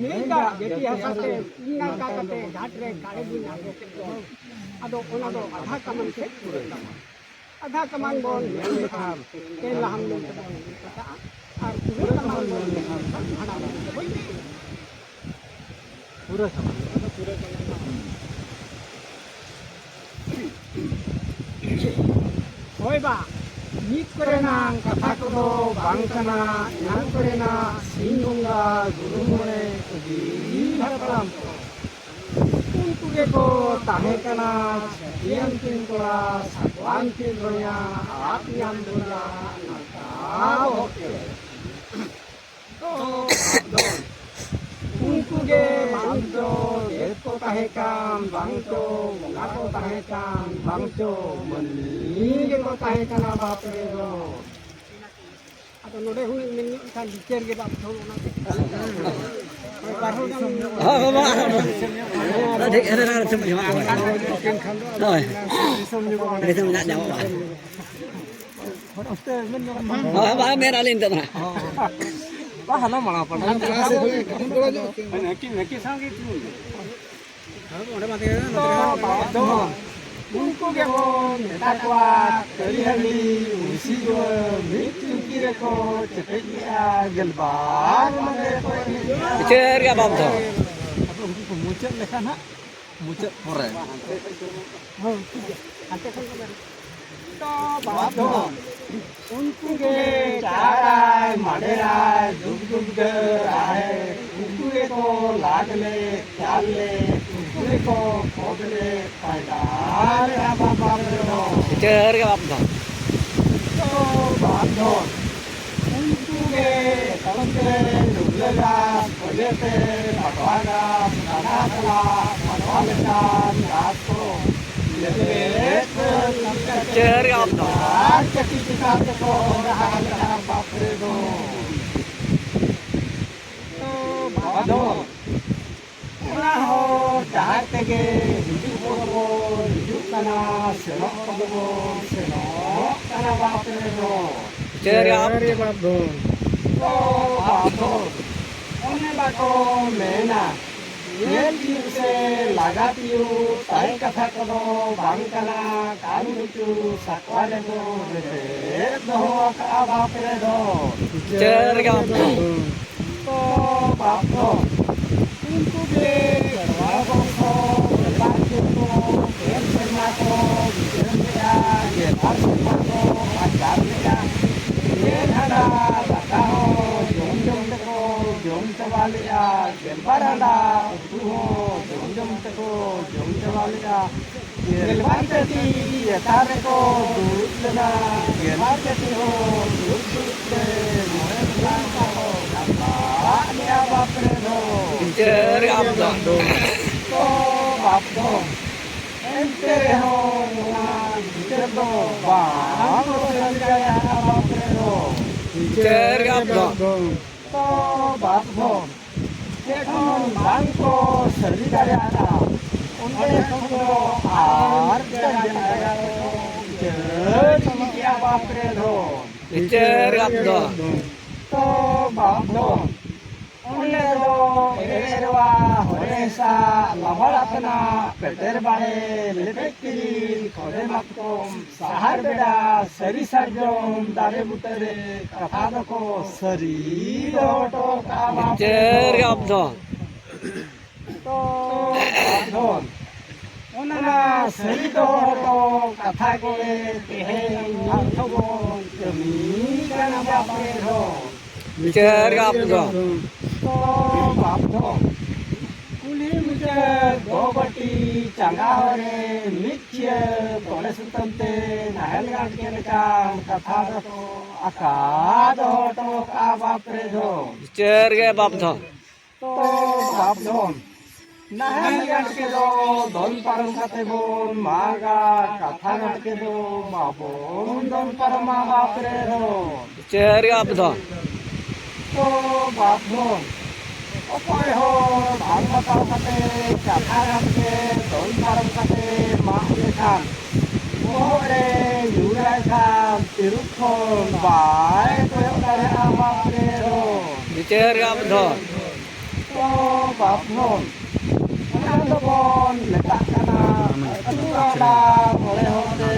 ᱱᱟᱹᱭ ᱫᱟᱜ ᱡᱟᱹᱛᱤ ᱦᱟᱥᱟ ᱛᱮ ᱩᱢ ᱱᱟᱲᱠᱟ ᱠᱟᱛᱮ ᱜᱷᱟᱴ ᱨᱮ ᱠᱟᱲᱮ ᱵᱤᱱ ᱟᱬᱜᱚ ᱠᱮᱫ ᱫᱚ᱾ ᱟᱫᱚ ᱚᱱᱟ ᱫᱚ ᱟᱫᱷᱟ ᱠᱟᱢᱟᱱ ᱥᱮᱫ ᱯᱩᱨᱟᱹᱜ ᱛᱟᱢᱟ᱾ ᱟᱫᱷᱟ ᱠᱟᱢᱟᱱ ᱵᱚᱱ ᱢᱮᱱ ᱞᱮᱠᱷᱟᱱ ᱛᱮᱞᱟᱦᱟᱢ ᱢᱮᱱ ᱛᱮᱵᱚᱱ ᱢᱮᱛᱟᱜᱼᱟ, ᱟᱨ ᱯᱩᱨᱟᱹ ᱠᱟᱢᱟᱱ ᱵᱚᱱ ᱢᱮᱱ ᱞᱮᱠᱷᱟᱱ ᱦᱟᱲᱟᱢ ᱢᱮᱱ ᱛᱮᱵᱚᱱ ᱢᱮᱛᱟᱜᱼᱟ᱾ ᱯᱩᱨᱟᱹ ᱠᱟᱢᱟᱱ᱾ ᱦᱳᱭ ᱵᱟ, ᱱᱤᱛ ᱠᱚᱨᱮᱱᱟᱜ ᱠᱟᱛᱷᱟ ᱠᱚᱫᱚ ᱵᱟᱝ ᱠᱟᱱᱟ, ᱮᱱᱟᱝ ᱠᱚᱨᱮᱱᱟᱜ ᱥᱤᱧ ᱵᱚᱸᱜᱟ ᱜᱩᱨᱩ ᱢᱚᱬᱮ ᱟᱹᱜᱤᱞ ᱦᱟᱯᱲᱟᱢ ᱠᱚ᱾ ᱩᱱᱠᱩ ᱜᱮᱠᱚ ᱛᱟᱦᱮᱸ ᱠᱟᱱᱟ ᱪᱷᱟᱹᱴᱤᱭᱟᱹᱱ ᱠᱤᱱ ᱠᱚᱲᱟ, ᱥᱟᱠᱣᱟᱱ ᱠᱤᱱ ᱨᱚᱭᱟ, ᱟᱫ ᱧᱟᱢ ᱵᱚᱸᱜᱟ ᱱᱟᱜᱟᱣ ᱦᱚᱲ᱾ ᱩᱱᱠᱩ ᱜᱮ ᱵᱟᱝ ᱪᱚ ᱫᱮᱵ ᱠᱚ ᱛᱟᱦᱮᱸ ᱠᱟᱱ, ᱵᱟᱝ ᱪᱚ ᱵᱚᱸᱜᱟ ᱠᱚ ᱛᱟᱦᱮᱸ ᱠᱟᱱ, ᱵᱟᱝ ᱪᱚ ᱢᱟᱹᱱᱢᱤ ᱜᱮᱠᱚ ᱛᱟᱦᱮᱸ ᱠᱟᱱᱟ ᱵᱟᱯ ᱨᱮ ᱫᱚ᱾ ᱟᱫᱚ ᱱᱚᱰᱮ ᱦᱩᱱᱟᱹᱝ ᱢᱮᱱ ᱧᱚᱜ ᱞᱮᱠᱷᱟᱱ ᱵᱤᱪᱟᱹᱨ ᱜᱮ ᱵᱟᱯ ᱫᱚ ᱚᱱᱟ ᱜᱮ᱾ ᱦᱳᱭ, ᱵᱟᱨ ᱦᱚᱲ ᱜᱟᱱ ᱦᱳᱭ, ᱵᱟᱵᱟ, ᱟᱨᱦᱚᱸ᱾ ᱴᱷᱤᱠ, ᱦᱳᱭ, ᱦᱳᱭ, ᱦᱳᱭ᱾ ᱦᱳᱭ᱾ ᱫᱤᱥᱚᱢ ᱧᱚᱜ ᱵᱟᱝ ᱧᱟᱢᱚᱜᱼᱟ᱾ ᱦᱳᱭ, ᱵᱟᱝ ᱢᱮᱱ ᱟᱹᱞᱤᱧ ᱫᱚ ᱱᱟᱦᱟᱜ᱾ ᱵᱟ, ᱦᱟᱱᱟ ᱢᱟᱲᱟᱝ ᱯᱟᱲᱟ᱾ ᱱᱟᱹᱠᱤ, ᱱᱟᱹᱠᱤ ᱥᱟᱶ ᱜᱮ ᱛᱤᱸᱜᱩ ᱢᱮ᱾ ᱚᱸᱰᱮ ᱢᱟ ᱛᱟᱦᱮᱸ ᱠᱟᱱᱟ, ᱱᱚᱛᱮ ᱨᱮ ᱵᱟᱯ ᱫᱚ ᱩᱱᱠᱩ ᱜᱮᱵᱚᱱ ᱢᱮᱛᱟ ᱠᱚᱣᱟ ᱠᱟᱹᱨᱤ ᱦᱟᱺᱰᱤ ᱩᱱᱥᱤ ᱡᱩᱣᱟᱹ ᱢᱤᱫ ᱪᱩᱢᱠᱤ ᱨᱮᱠᱚ ᱪᱮᱯᱮᱡ ᱞᱮᱜᱼᱟ, ᱜᱮᱞᱵᱟᱨ ᱢᱟᱫᱮ ᱠᱚ ᱮᱱᱮᱡ ᱞᱮᱜᱼᱟ᱾ ᱵᱤᱪᱟᱹᱨ ᱜᱮ ᱵᱟᱯ ᱫᱚ᱾ ᱟᱫᱚ ᱩᱱᱠᱩ ᱠᱚ ᱢᱩᱪᱟᱹᱫ ᱞᱮᱠᱷᱟᱱ ᱦᱟᱸᱜ ᱢᱩᱪᱟᱹᱫ ᱯᱚᱨᱮ᱾ ᱦᱳᱭ, ᱴᱷᱤᱠ ᱜᱮᱭᱟ᱾ ᱦᱟᱱᱛᱮ ᱠᱷᱚᱱ ᱠᱚ ᱢᱮᱱᱟ᱾ ᱛᱚ ᱵᱟᱯ ᱫᱚ ᱩᱱᱠᱩ ᱜᱮ ᱪᱟᱲᱟᱭ, ᱢᱟᱰᱮᱨᱟᱭ, ᱫᱩᱜ ᱫᱩᱜ ᱰᱟᱹᱨᱟᱭ, ᱩᱱᱠᱩ ᱜᱮᱠᱚ ᱞᱟᱜᱽ ᱞᱮ, ᱪᱟᱞ ᱞᱮ, ᱩᱱᱠᱩ ᱜᱮᱠᱚ ᱠᱷᱚᱫ ᱞᱮ, ᱯᱟᱭᱫᱟ ᱞᱮ ᱟᱵᱟ ᱵᱟᱯ ᱨᱮ ᱫᱚ᱾ ᱵᱤᱪᱟᱹᱨ ᱜᱮ ᱵᱟᱯ ᱫᱚ᱾ ᱛᱚ ᱵᱟᱯ ᱫᱚ ᱩᱱᱠᱩ ᱜᱮ ᱮᱛᱚᱢ ᱛᱮ ᱰᱩᱵᱞᱟᱹ ᱜᱷᱟᱥ, ᱚᱡᱮ ᱛᱮ ᱵᱟᱴᱣᱟ ᱜᱷᱟᱥ, ᱜᱟᱰᱟ ᱥᱟᱞᱟᱜ ᱵᱟᱴᱣᱟ ᱞᱮᱠᱟᱱ ᱜᱷᱟᱥ ᱠᱚ ᱞᱮᱵᱮᱫ ᱪᱟᱹᱨ ᱜᱮ ᱵᱟᱯ ᱫᱚ᱾ ᱟᱨ ᱪᱟᱹᱴᱤ ᱪᱮᱛᱟᱱ ᱛᱮᱠᱚ ᱚᱨ ᱟᱠᱟᱫ ᱞᱮᱠᱟ ᱵᱟᱯ ᱨᱮ ᱫᱚ᱾ ᱛᱚ ᱵᱟᱯ ᱫᱚ ᱚᱱᱟ ᱦᱚᱨ ᱰᱟᱦᱟᱨ ᱛᱮᱜᱮ ᱦᱤᱡᱩᱜ ᱠᱚᱫᱚ ᱵᱚᱱ ᱦᱤᱡᱩᱜ ᱠᱟᱱᱟ, ᱥᱮᱱᱚᱜ ᱠᱚᱫᱚ ᱵᱚᱱ ᱥᱮᱱᱚᱜ ᱠᱟᱱᱟ ᱵᱟᱯ ᱨᱮ ᱫᱚ᱾ ᱪᱟᱹᱨ ᱜᱮ ᱵᱟᱯ ᱫᱚ᱾ ᱛᱚ ᱵᱟᱯ ᱫᱚ ᱚᱱᱮ ᱵᱟᱠᱚ ᱢᱮᱱᱟ, ᱧᱮᱞ ᱛᱤᱭᱳᱜ ᱥᱮ ᱞᱟᱜᱟ ᱛᱤᱭᱳᱜ ᱛᱟᱭ ᱠᱟᱛᱷᱟ ᱠᱚᱫᱚ ᱵᱟᱝ ᱠᱟᱱᱟ᱾ ᱠᱟᱹᱢᱤ ᱦᱚᱪᱚ ᱥᱟᱠᱣᱟ ᱨᱮᱫᱚ ᱨᱮᱵᱮᱫ ᱫᱚᱦᱚ ᱟᱠᱟᱫᱼᱟ ᱵᱟᱯ ᱨᱮᱫᱚ᱾ ᱪᱟᱹᱨ ᱜᱮ ᱵᱟᱯ ᱫᱚ᱾ ᱛᱚ ᱵᱟᱯ ᱫᱚ ᱩᱱᱠᱩ ᱜᱮ ᱜᱟᱲᱣᱟ ᱵᱚᱝᱥᱚ ᱞᱮᱛᱟᱲ ᱠᱮᱫ ᱠᱚ, ᱜᱮᱞ ᱥᱮᱨᱢᱟ ᱠᱚ ᱵᱤᱪᱟᱹᱨ ᱞᱮᱫᱼᱟ᱾ ᱜᱮᱞᱵᱟᱨ ᱥᱮᱨᱢᱟ ᱠᱚ ᱟᱪᱟᱨ ᱞᱮᱫᱼᱟ᱾ ᱜᱮᱞ ᱦᱟᱸᱰᱟ ᱫᱟᱠᱟ ᱦᱚᱸ ᱡᱚᱢ ᱡᱚᱢ ᱛᱮᱠᱚ ᱡᱚᱢ ᱪᱟᱵᱟ ᱞᱮᱫᱼᱟ᱾ ᱜᱮᱞᱵᱟᱨ ᱦᱟᱸᱰᱟ ᱩᱛᱩ ᱦᱚᱸ ᱡᱚᱢ ᱡᱚᱢ ᱛᱮᱠᱚ ᱡᱚᱢ ᱪᱟᱵᱟ ᱞᱮᱫᱼᱟ᱾ ᱜᱮᱞᱵᱟᱨ ᱪᱟᱹᱴᱤ ᱪᱮᱛᱟᱱ ᱨᱮᱠᱚ ᱫᱩᱲᱩᱵ ᱞᱮᱱᱟ᱾ ᱜᱮᱞᱵᱟᱨ ᱪᱟᱹᱴᱤ ᱦᱚᱸ ᱫᱩᱲᱩᱵ ᱫᱩᱲᱩᱵ ᱛᱮ ᱢᱚᱬᱮ ᱜᱚᱴᱟᱝ ᱠᱚ ᱨᱟᱯᱟᱜ ᱞᱮᱫᱼᱟ ᱵᱟᱯ ᱨᱮ ᱫᱷᱚᱱ᱾ ᱵᱤᱪᱟᱹᱨ ᱟᱵ ᱫᱷᱚᱱ᱾ ᱛᱚ ᱵᱟᱯ ᱫᱷᱚᱱ᱾ ᱮᱱᱛᱮ ᱨᱮᱦᱚᱸ ᱱᱚᱣᱟ ᱵᱤᱪᱟᱹᱨ ᱫᱚ ᱵᱟᱝ ᱠᱚ ᱥᱟᱹᱨᱤ ᱫᱟᱲᱮᱭᱟᱜᱼᱟ ᱵᱟᱯ ᱨᱮ ᱫᱷᱚᱱ᱾ ᱵᱤᱪᱟᱹᱨ ᱟᱵ ᱫᱷᱚᱱ᱾ ᱛᱚ ᱵᱟᱯ ᱫᱷᱚᱱ᱾ ᱪᱮᱫ ᱦᱚᱸ ᱵᱟᱝ ᱠᱚ ᱥᱟᱹᱨᱤ ᱫᱟᱲᱮᱭᱟᱜᱼᱟ᱾ ᱚᱸᱰᱮ ᱠᱷᱚᱱ ᱫᱚ ᱟᱨ ᱡᱟᱭᱜᱟ ᱡᱟᱭᱜᱟ ᱨᱮ ᱵᱤᱪᱟᱹᱨ ᱤᱫᱤ ᱠᱮᱜᱼᱟ ᱵᱟᱯ ᱨᱮ ᱫᱷᱚᱱ᱾ ᱵᱤᱪᱟᱹᱨ ᱟᱵ ᱫᱷᱚᱱ᱾ ᱛᱚ ᱵᱟᱯ ᱫᱷᱚᱱ᱾ ᱚᱸᱰᱮ ᱫᱚ ᱮᱨᱣᱟ ᱦᱚᱨᱮ ᱦᱮᱸᱥᱟᱜ ᱞᱟᱵᱟᱲ ᱟᱛᱱᱟᱜ ᱯᱮᱴᱮᱨ ᱵᱟᱲᱮ ᱞᱮᱯᱮᱡ ᱠᱤᱨᱤᱞ ᱠᱷᱚᱫᱮ ᱢᱟᱛᱠᱚᱢ ᱥᱟᱦᱟᱨ ᱵᱮᱲᱟ ᱥᱟᱹᱨᱤ ᱥᱟᱨᱡᱚᱢ ᱫᱟᱨᱮ ᱵᱩᱴᱟᱹᱨᱮ ᱠᱟᱛᱷᱟ ᱫᱚᱠᱚ ᱥᱟᱹᱨᱤ ᱫᱚᱦᱚ ᱦᱚᱴᱚ ᱠᱟᱜᱼᱟ ᱵᱟᱯ ᱨᱮ ᱵᱤᱪᱟᱹᱨ ᱫᱷᱚᱱ᱾ ᱟᱵ ᱫᱷᱚᱱ᱾ ᱛᱚ ᱵᱟᱯ ᱫᱷᱚᱱ᱾ ᱚᱱᱟ ᱥᱟᱹᱨᱤ ᱫᱚᱦᱚ ᱦᱚᱴᱚ ᱠᱟᱛᱷᱟ ᱜᱮ ᱛᱮᱦᱮᱧ ᱟᱨᱦᱚᱸ ᱵᱚᱱ ᱠᱟᱹᱢᱤ ᱠᱟᱱᱟ ᱵᱟᱯ ᱨᱮ ᱫᱷᱚᱱ᱾ ᱵᱤᱪᱟᱹᱨ ᱟᱵ ᱫᱷᱚᱱ᱾ ᱛᱚ ᱵᱟᱯ ᱫᱷᱚᱱ᱾ ᱠᱩᱞᱦᱤ ᱢᱩᱪᱟᱹᱫ ᱫᱚ ᱵᱟᱹᱴᱤ ᱪᱟᱸᱜᱟ ᱦᱚᱨᱮ ᱢᱤᱫ ᱪᱤᱭᱟᱹ ᱛᱚᱲᱮ ᱥᱩᱛᱟᱹᱢ ᱛᱮ ᱱᱟᱦᱮᱞ ᱜᱟᱱᱴᱤ ᱞᱮᱠᱟᱱ ᱠᱟᱛᱷᱟ ᱫᱚᱠᱚ ᱟᱠᱟ ᱫᱚᱦᱚ ᱦᱚᱴᱚ ᱠᱟᱜᱼᱟ ᱵᱟᱯ ᱨᱮ ᱫᱷᱚᱱ᱾ ᱵᱤᱪᱟᱹᱨ ᱜᱮ ᱵᱟᱯ ᱫᱷᱚᱱ᱾ ᱛᱚ ᱵᱟᱯ ᱫᱷᱚᱱ᱾ ᱱᱟᱦᱮᱞ ᱜᱟᱱᱴᱤ ᱫᱚ ᱫᱚᱱ ᱯᱟᱨᱚᱢ ᱠᱟᱛᱮ ᱵᱚᱱ ᱢᱟᱜᱟ, ᱠᱟᱛᱷᱟ ᱜᱟᱱᱴᱤ ᱫᱚ ᱵᱟᱵᱚᱱ ᱫᱚᱱ ᱯᱟᱨᱚᱢᱟ ᱵᱟᱯ ᱨᱮ ᱫᱷᱚᱱ᱾ ᱵᱤᱪᱟᱹᱨ ᱜᱮ ᱵᱟᱯ ᱫᱷᱚᱱ᱾ ᱛᱚ ᱵᱟᱯ ᱫᱷᱚᱱ᱾ ᱚᱠᱚᱭ ᱦᱚᱸ ᱵᱟᱝ ᱵᱟᱛᱟᱣ ᱠᱟᱛᱮ ᱠᱟᱛᱷᱟ ᱜᱟᱱ ᱜᱮ ᱫᱚᱱ ᱯᱟᱨᱚᱢ ᱠᱟᱛᱮ ᱢᱟᱜ ᱞᱮᱠᱷᱟᱱ ᱵᱚᱦᱚᱜ ᱨᱮ ᱧᱩᱨᱟᱭ ᱠᱷᱟᱱ ᱛᱤᱨᱩᱯ ᱠᱷᱚᱱ ᱵᱟᱭ ᱠᱚᱭᱚᱜ ᱫᱟᱲᱮᱭᱟᱜᱼᱟ ᱵᱟᱯ ᱨᱮ ᱫᱷᱚᱱ᱾ ᱵᱤᱪᱟᱹᱨ ᱜᱮ ᱵᱟᱯ ᱫᱷᱚᱱ᱾ ᱛᱚ ᱵᱟᱯ ᱫᱷᱚᱱ᱾ ᱚᱱᱟ ᱫᱚᱵᱚᱱ ᱢᱮᱛᱟᱜ ᱠᱟᱱᱟ ᱟᱹᱛᱩ ᱟᱲᱟ ᱢᱚᱬᱮ ᱦᱚᱲ ᱛᱮ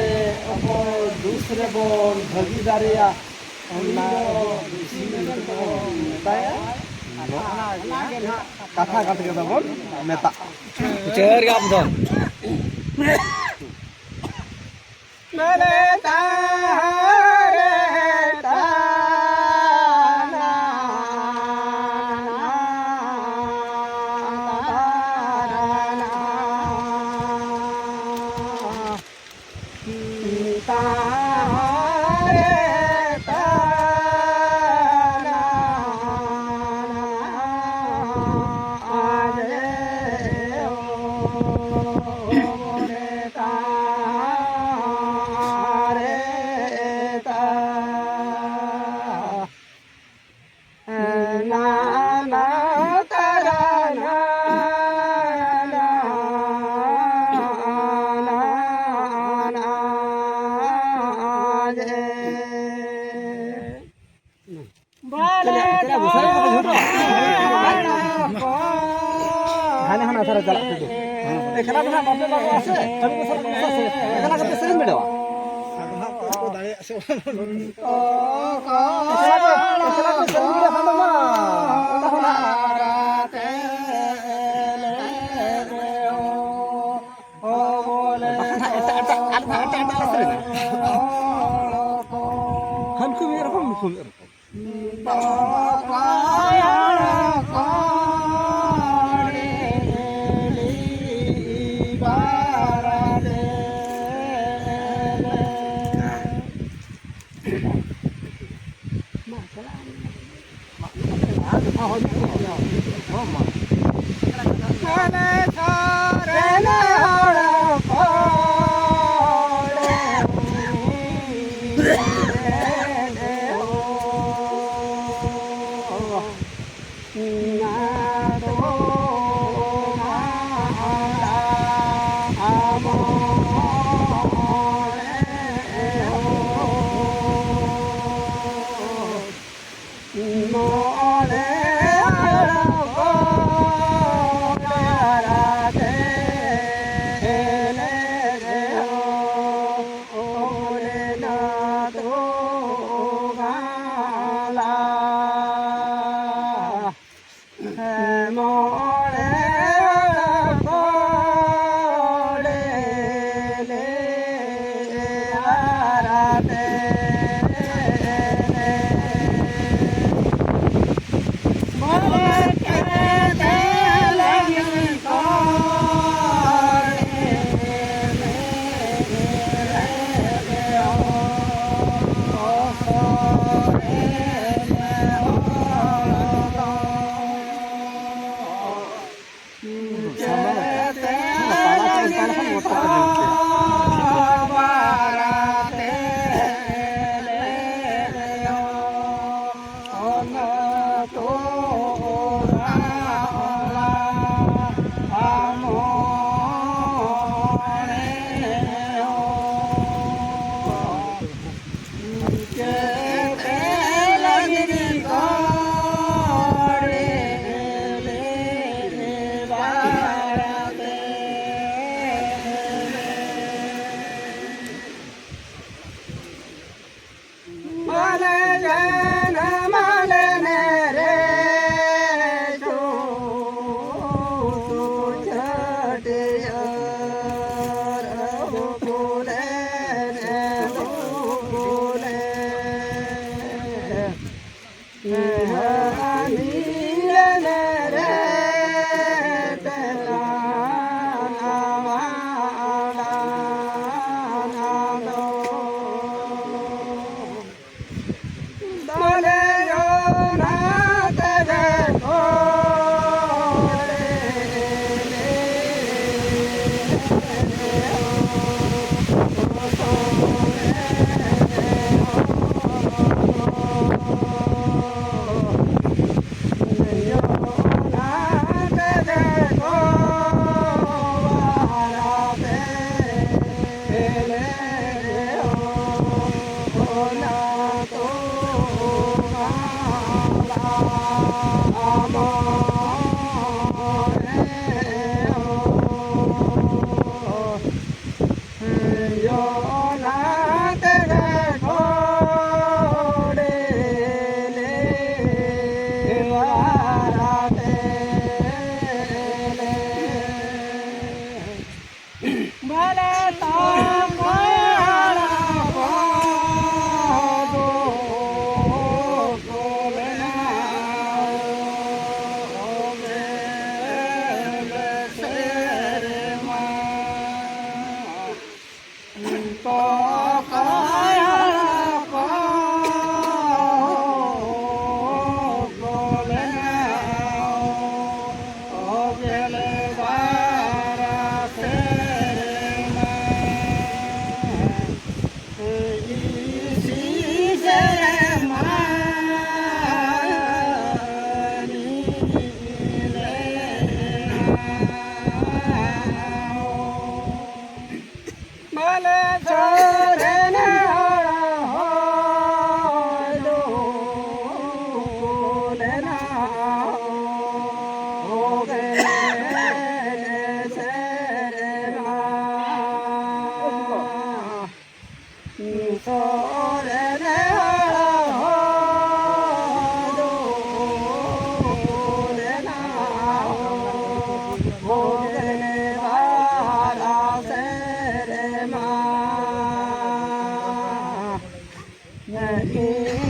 ᱚᱠᱚᱭ ᱫᱩᱥ ᱨᱮᱵᱚᱱ ᱵᱷᱟᱹᱜᱤ ᱫᱟᱲᱮᱭᱟᱜ ᱚᱱᱟ ᱫᱚ ᱵᱤᱥᱤ ᱢᱮᱱᱛᱮ ᱵᱚᱱ ᱢᱮᱛᱟᱭᱟ᱾ ᱟᱫᱚ ᱚᱱᱟ ᱜᱮ ᱱᱟᱦᱟᱜ ᱠᱟᱛᱷᱟ ᱠᱟᱛᱷᱟ ᱛᱮᱫᱚ ᱵᱚᱱ ᱢᱮᱛᱟᱜᱼᱟ᱾ ᱵᱤᱪᱟᱹᱨ ᱜᱮ ᱵᱟᱯ ᱫᱷᱚᱱ᱾ ᱦᱟᱱᱮ ᱦᱟᱱᱟ ᱥᱟᱨᱟ ᱪᱟᱞᱟᱜ ᱛᱮ ᱫᱚ᱾ ᱮᱠᱞᱟ ᱫᱚ ᱱᱟᱜ ᱵᱟᱯᱮ ᱵᱟᱜᱟᱜᱼᱟ ᱥᱮ, ᱠᱟᱹᱢᱤ ᱠᱚ ᱥᱟᱨᱟ ᱠᱚ ᱥᱟᱨᱟ ᱥᱮ, ᱮᱠᱞᱟ ᱠᱟᱛᱮ ᱥᱮᱨᱮᱧ ᱵᱤᱰᱟᱹᱣᱟ᱾ ᱮᱠᱞᱟ ᱠᱚ, ᱮᱠᱞᱟ ᱠᱚ ᱥᱮᱨᱮᱧ ᱵᱤᱰᱟᱹᱣ ᱠᱷᱟᱱ ᱫᱚ ᱢᱟ, ᱚᱱᱟ ᱦᱚᱸ ᱱᱟᱜ ᱵᱟᱠᱷᱟᱱ ᱦᱟᱸᱜ ᱮᱴᱟᱜ, ᱮᱴᱟᱜ, ᱟᱨ ᱵᱟᱝ ᱮᱴᱟᱜ, ᱮᱴᱟᱜ ᱞᱮ ᱥᱮᱨᱮᱧᱟ᱾ ᱦᱟᱹᱱᱠᱩ ᱢᱤᱫ ᱨᱚᱠᱚᱢ, ᱱᱩᱠᱩ ᱢᱤᱫ ᱨᱚᱠᱚᱢ᱾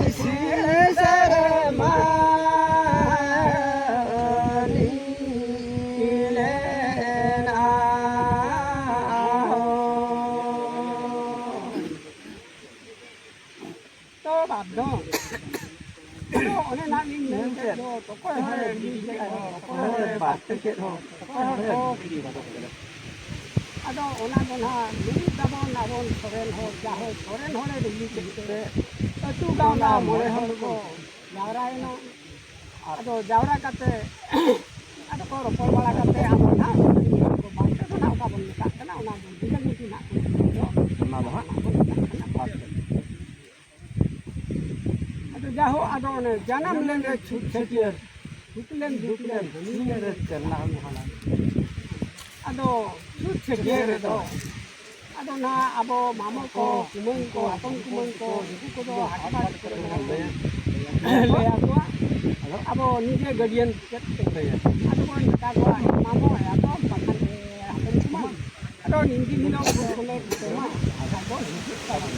ᱤᱥᱤᱱ ᱥᱮᱨᱢᱟ ᱞᱮᱱᱟ ᱦᱚᱸ᱾ ᱛᱚ ᱵᱟᱫᱽᱫᱷᱚ᱾ ᱟᱫᱚ ᱚᱱᱮ ᱱᱟᱜ ᱞᱤᱧ ᱢᱮᱱ ᱠᱮᱫ ᱫᱚ, ᱚᱠᱚᱭ ᱦᱚᱲᱮ ᱵᱤᱞᱤ ᱠᱮᱫ ᱦᱚᱸ, ᱚᱠᱚᱭ ᱦᱚᱲᱮ ᱵᱟᱥᱠᱮ ᱠᱮᱫ ᱦᱚᱸ, ᱚᱠᱚᱭ ᱦᱚᱲ ᱠᱚ ᱵᱤᱞᱤ ᱠᱮᱫ ᱦᱚᱸ᱾ ᱟᱫᱚ ᱚᱱᱟ ᱫᱚ ᱱᱟᱜ ᱞᱟᱹᱭ ᱛᱟᱵᱚᱱ ᱟᱵᱚᱱ ᱥᱚᱨᱮᱱ ᱦᱚᱲ, ᱡᱟᱦᱳ ᱥᱚᱨᱮᱱ ᱦᱚᱲᱮ ᱵᱤᱞᱤ ᱠᱮᱫ ᱛᱮ ᱟᱹᱛᱩ ᱜᱟᱶᱞᱟ ᱢᱚᱬᱮ ᱦᱚᱲ ᱠᱚ ᱡᱟᱣᱨᱟᱭᱮᱱᱟ᱾ ᱟᱫᱚ ᱡᱟᱣᱨᱟ ᱠᱟᱛᱮ ᱟᱫᱚ ᱠᱚ ᱨᱚᱯᱚᱲ ᱵᱟᱲᱟ ᱠᱟᱛᱮ ᱟᱫᱚ ᱱᱟᱜ ᱵᱟᱝ ᱛᱮᱫᱚ ᱱᱟᱜ ᱚᱠᱟ ᱵᱚᱱ ᱢᱮᱛᱟᱜ ᱠᱟᱱᱟ, ᱚᱱᱟ ᱫᱚ ᱡᱩᱫᱟᱹ ᱧᱩᱛᱩᱢ ᱱᱟᱜ ᱠᱚ ᱧᱩᱛᱩᱢ ᱫᱚ ᱚᱱᱟ ᱫᱚ ᱦᱟᱸᱜ ᱵᱚᱱ ᱢᱮᱛᱟᱜ ᱠᱟᱱᱟ ᱵᱟᱥᱠᱮ᱾ ᱟᱫᱚ ᱡᱟᱭᱦᱳᱠ, ᱟᱫᱚ ᱚᱱᱮ ᱡᱟᱱᱟᱢ ᱞᱮᱱ ᱨᱮ ᱪᱷᱩᱛ ᱪᱷᱟᱹᱴᱭᱟᱹᱨ, ᱪᱷᱩᱛ ᱞᱮᱱ ᱫᱩᱠ ᱞᱮᱱ ᱦᱟᱹᱱᱤ ᱞᱮᱱ ᱨᱮ ᱪᱮᱞᱞᱟ ᱦᱟᱱᱟ ᱦᱟᱱᱟ᱾ ᱟᱫᱚ ᱪᱷᱩᱛ ᱪᱷᱟᱹᱴᱭᱟᱹᱨ ᱨᱮᱫᱚ ᱟᱫᱚ ᱱᱟᱦᱟᱜ ᱟᱵᱚ ᱢᱟᱢᱚ ᱠᱚ, ᱠᱩᱢᱟᱹᱝ ᱠᱚ, ᱦᱟᱛᱚᱢ ᱠᱩᱢᱟᱹᱝ ᱠᱚ, ᱱᱩᱠᱩ ᱠᱚᱫᱚ ᱦᱟᱴ ᱵᱟᱴ ᱠᱚᱨᱮ ᱵᱚᱱ ᱞᱟᱹᱭ ᱟᱠᱚᱣᱟ᱾ ᱟᱵᱚ ᱱᱤᱡᱮ ᱜᱟᱹᱰᱤᱭᱟᱱ ᱪᱮᱫ ᱠᱚ ᱞᱟᱹᱭᱟ? ᱟᱫᱚ ᱵᱚᱱ ᱢᱮᱛᱟ ᱠᱚᱣᱟ, ᱢᱟᱢᱚ, ᱦᱟᱛᱚᱢ, ᱵᱟᱠᱷᱟᱱ ᱦᱟᱛᱚᱢ ᱠᱩᱢᱟᱹᱝ᱾ ᱟᱫᱚ ᱱᱤᱡᱮ ᱦᱤᱞᱳᱜ ᱵᱚᱱ ᱠᱚᱞᱮ ᱠᱚᱢᱟ, ᱟᱫᱚ ᱦᱤᱡᱩᱜ ᱛᱟᱵᱚᱱ᱾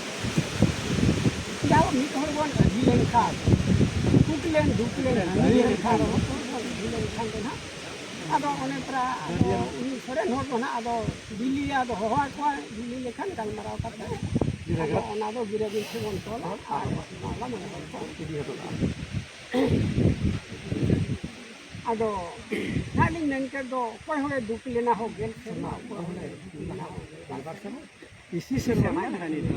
ᱡᱟᱦᱟᱸ ᱢᱤᱫ ᱦᱚᱲ ᱵᱚᱱ ᱨᱟᱹᱜᱤ ᱞᱮᱱᱠᱷᱟᱱ, ᱫᱩᱠ ᱞᱮᱱ, ᱫᱩᱠ ᱞᱮᱱ, ᱨᱟᱹᱜᱤ ᱞᱮᱱᱠᱷᱟᱱ, ᱨᱟᱹᱜᱤ ᱞᱮᱱᱠᱷᱟᱱ ᱫᱚ ᱱᱟᱦᱟᱜ ᱟᱫᱚ ᱚᱱᱮ ᱛᱚᱨᱟ ᱟᱫᱚ ᱩᱱᱤ ᱥᱚᱨᱮᱱ ᱦᱚᱲ ᱫᱚ ᱱᱟᱦᱟᱜ ᱟᱫᱚ ᱵᱤᱞᱤ ᱟᱫᱚ ᱦᱚᱦᱚ ᱟᱠᱚᱣᱟ, ᱵᱤᱞᱤ ᱞᱮᱠᱷᱟᱱ ᱜᱟᱞᱢᱟᱨᱟᱣ ᱠᱟᱛᱮ ᱟᱫᱚ ᱚᱱᱟ ᱫᱚ ᱜᱤᱨᱟᱹ ᱜᱤᱨᱟᱹ ᱵᱚᱱ ᱛᱚᱞᱟ ᱟᱨ ᱢᱟᱞᱟ ᱢᱚᱬᱮ ᱦᱚᱲ ᱠᱚ ᱤᱫᱤ ᱦᱚᱴᱚ ᱠᱟᱜᱼᱟ᱾ ᱟᱫᱚ ᱱᱟᱦᱟᱜ ᱞᱤᱧ ᱢᱮᱱ ᱠᱮᱫ ᱫᱚ ᱚᱠᱚᱭ ᱦᱚᱲᱮ ᱫᱩᱠ ᱞᱮᱱᱟ ᱦᱚᱸ ᱜᱮᱞ ᱥᱮᱨᱢᱟ, ᱚᱠᱚᱭ ᱦᱚᱲᱮ ᱫᱩᱠ ᱞᱮᱱᱟ ᱦᱚᱸ ᱜᱮᱞ ᱵᱟᱨ ᱥᱮᱨᱢᱟ, ᱤᱥᱤ ᱥᱮᱨᱢᱟ ᱢᱟᱭ ᱦᱟᱹᱱᱤ ᱫᱚ᱾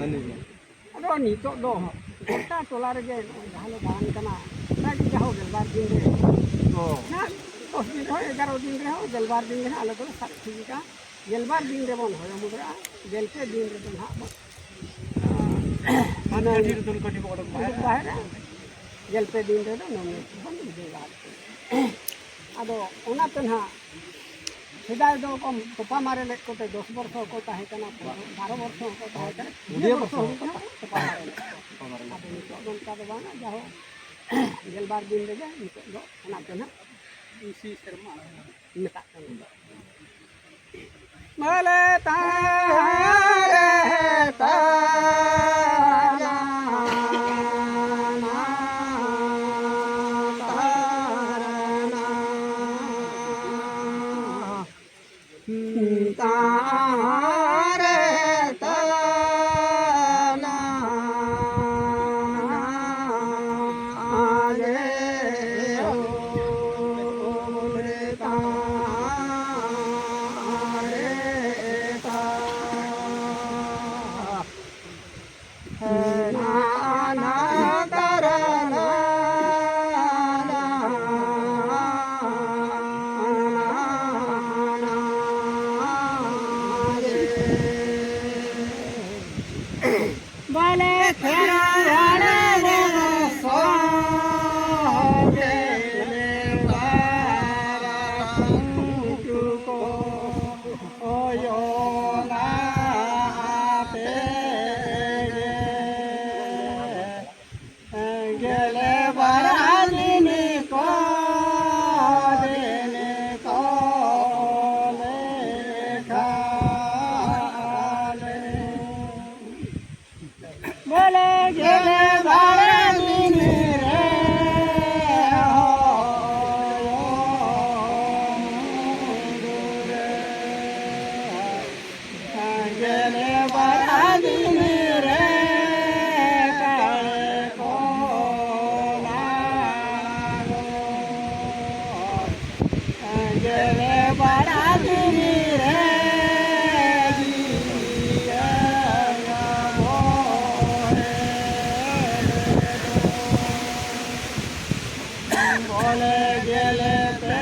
ᱟᱫᱚ ᱱᱤᱛᱚᱜ ᱫᱚ ᱜᱚᱴᱟ ᱴᱚᱞᱟ ᱨᱮᱜᱮ ᱱᱚᱜᱼᱚᱭ ᱡᱟᱦᱟᱸ ᱞᱮ ᱫᱟᱬᱟᱱ ᱠᱟᱱᱟ, ᱚᱱᱠᱟ ᱜᱮ ᱡᱟᱦᱳ ᱜᱮᱞᱵᱟᱨ ᱫᱤᱱ ᱨᱮ ᱚ᱾ ᱱᱟᱦᱟᱜ ᱫᱚᱥ ᱫᱤᱱ ᱨᱮᱦᱚᱸ, ᱮᱜᱟᱨᱚ ᱫᱤᱱ ᱨᱮᱦᱚᱸ, ᱜᱮᱞᱵᱟᱨ ᱫᱤᱱ ᱨᱮᱦᱚᱸ ᱟᱞᱮ ᱫᱚᱞᱮ ᱥᱟᱵ ᱴᱷᱤᱠ ᱟᱠᱟᱫᱼᱟ᱾ ᱜᱮᱞᱵᱟᱨ ᱫᱤᱱ ᱨᱮᱵᱚᱱ ᱦᱚᱭᱚ ᱢᱩᱰᱨᱟᱜᱼᱟ, ᱜᱮᱞ ᱯᱮ ᱫᱤᱱ ᱨᱮᱫᱚ ᱱᱟᱦᱟᱜ ᱵᱚᱱ, ᱢᱟᱱᱮ, ᱠᱟᱹᱴᱷᱤ ᱨᱮ ᱫᱩᱞ ᱠᱟᱹᱴᱷᱤ ᱵᱚ ᱚᱰᱚᱠ ᱵᱟᱦᱮᱨᱟ᱾ ᱵᱟᱦᱮᱨᱟ᱾ ᱜᱮᱞ ᱯᱮ ᱫᱤᱱ ᱨᱮᱫᱚ ᱱᱚᱣᱟ ᱵᱚᱱ ᱤᱭᱟᱹᱭᱟ ᱟᱨᱠᱤ᱾ ᱟᱫᱚ ᱚᱱᱟᱛᱮ ᱱᱟᱦᱟᱜ ᱥᱮᱫᱟᱭ ᱫᱚ ᱠᱚ ᱛᱚᱯᱟ ᱢᱟᱨᱮ ᱞᱮᱫ ᱠᱚᱛᱮ ᱫᱚᱥ ᱵᱚᱨᱥᱚ ᱦᱚᱸᱠᱚ ᱛᱟᱦᱮᱸ ᱠᱟᱱᱟ, ᱵᱟᱨᱚ ᱵᱚᱨᱥᱚ ᱦᱚᱸᱠᱚ ᱛᱟᱦᱮᱸ ᱠᱟᱱᱟ, ᱠᱩᱲᱤ ᱵᱚᱨᱥᱚ ᱦᱚᱸᱠᱚ ᱛᱚᱯᱟ ᱢᱟᱨᱮ ᱞᱮᱫ ᱠᱚᱣᱟ᱾ ᱟᱫᱚ ᱱᱤᱛᱚᱜ ᱫᱚ ᱚᱱᱠᱟ ᱫᱚ ᱵᱟᱝᱟ, ᱡᱟᱦᱳᱠ ᱜᱮᱞᱵᱟᱨ ᱫᱤᱱ ᱨᱮᱜᱮ ᱱᱤᱛᱚᱜ ᱫᱚ ᱚᱱᱟᱛᱮ ᱱᱟᱦᱟᱜ ᱤᱥᱤ ᱥᱮᱨᱢᱟ ᱢᱮᱛᱟᱜ ᱠᱟᱱᱟ᱾ ᱵᱚᱞᱮ ᱛᱟᱨᱮ ᱛᱟᱨᱟ ᱜᱮᱞᱮ ᱵᱟᱨᱟ ᱫᱤᱱ ᱠᱚ, ᱫᱤᱱ ᱠᱚ ᱞᱮᱠᱷᱟ ᱞᱮ᱾ ᱵᱚᱞᱮ ᱜᱮᱞᱮ ᱵᱟᱨᱟ ᱫᱤᱱ ᱨᱮ ᱦᱚᱭᱚ ᱢᱩᱫᱽ ᱨᱮ᱾ ᱜᱮᱞᱮ ᱵᱟᱨᱟ ᱫᱤᱱ ᱨᱮ ᱠᱟᱲᱮ ᱠᱚ ᱞᱟᱜᱚ᱾ ᱜᱮᱞᱮ ᱵᱟᱨᱟ ᱫᱤᱱ ᱨᱮ ᱡᱤᱭᱟᱹ ᱵᱚᱦᱮ ᱫᱚ᱾ ᱵᱚᱞᱮ ᱜᱮᱞᱮ ᱯᱮ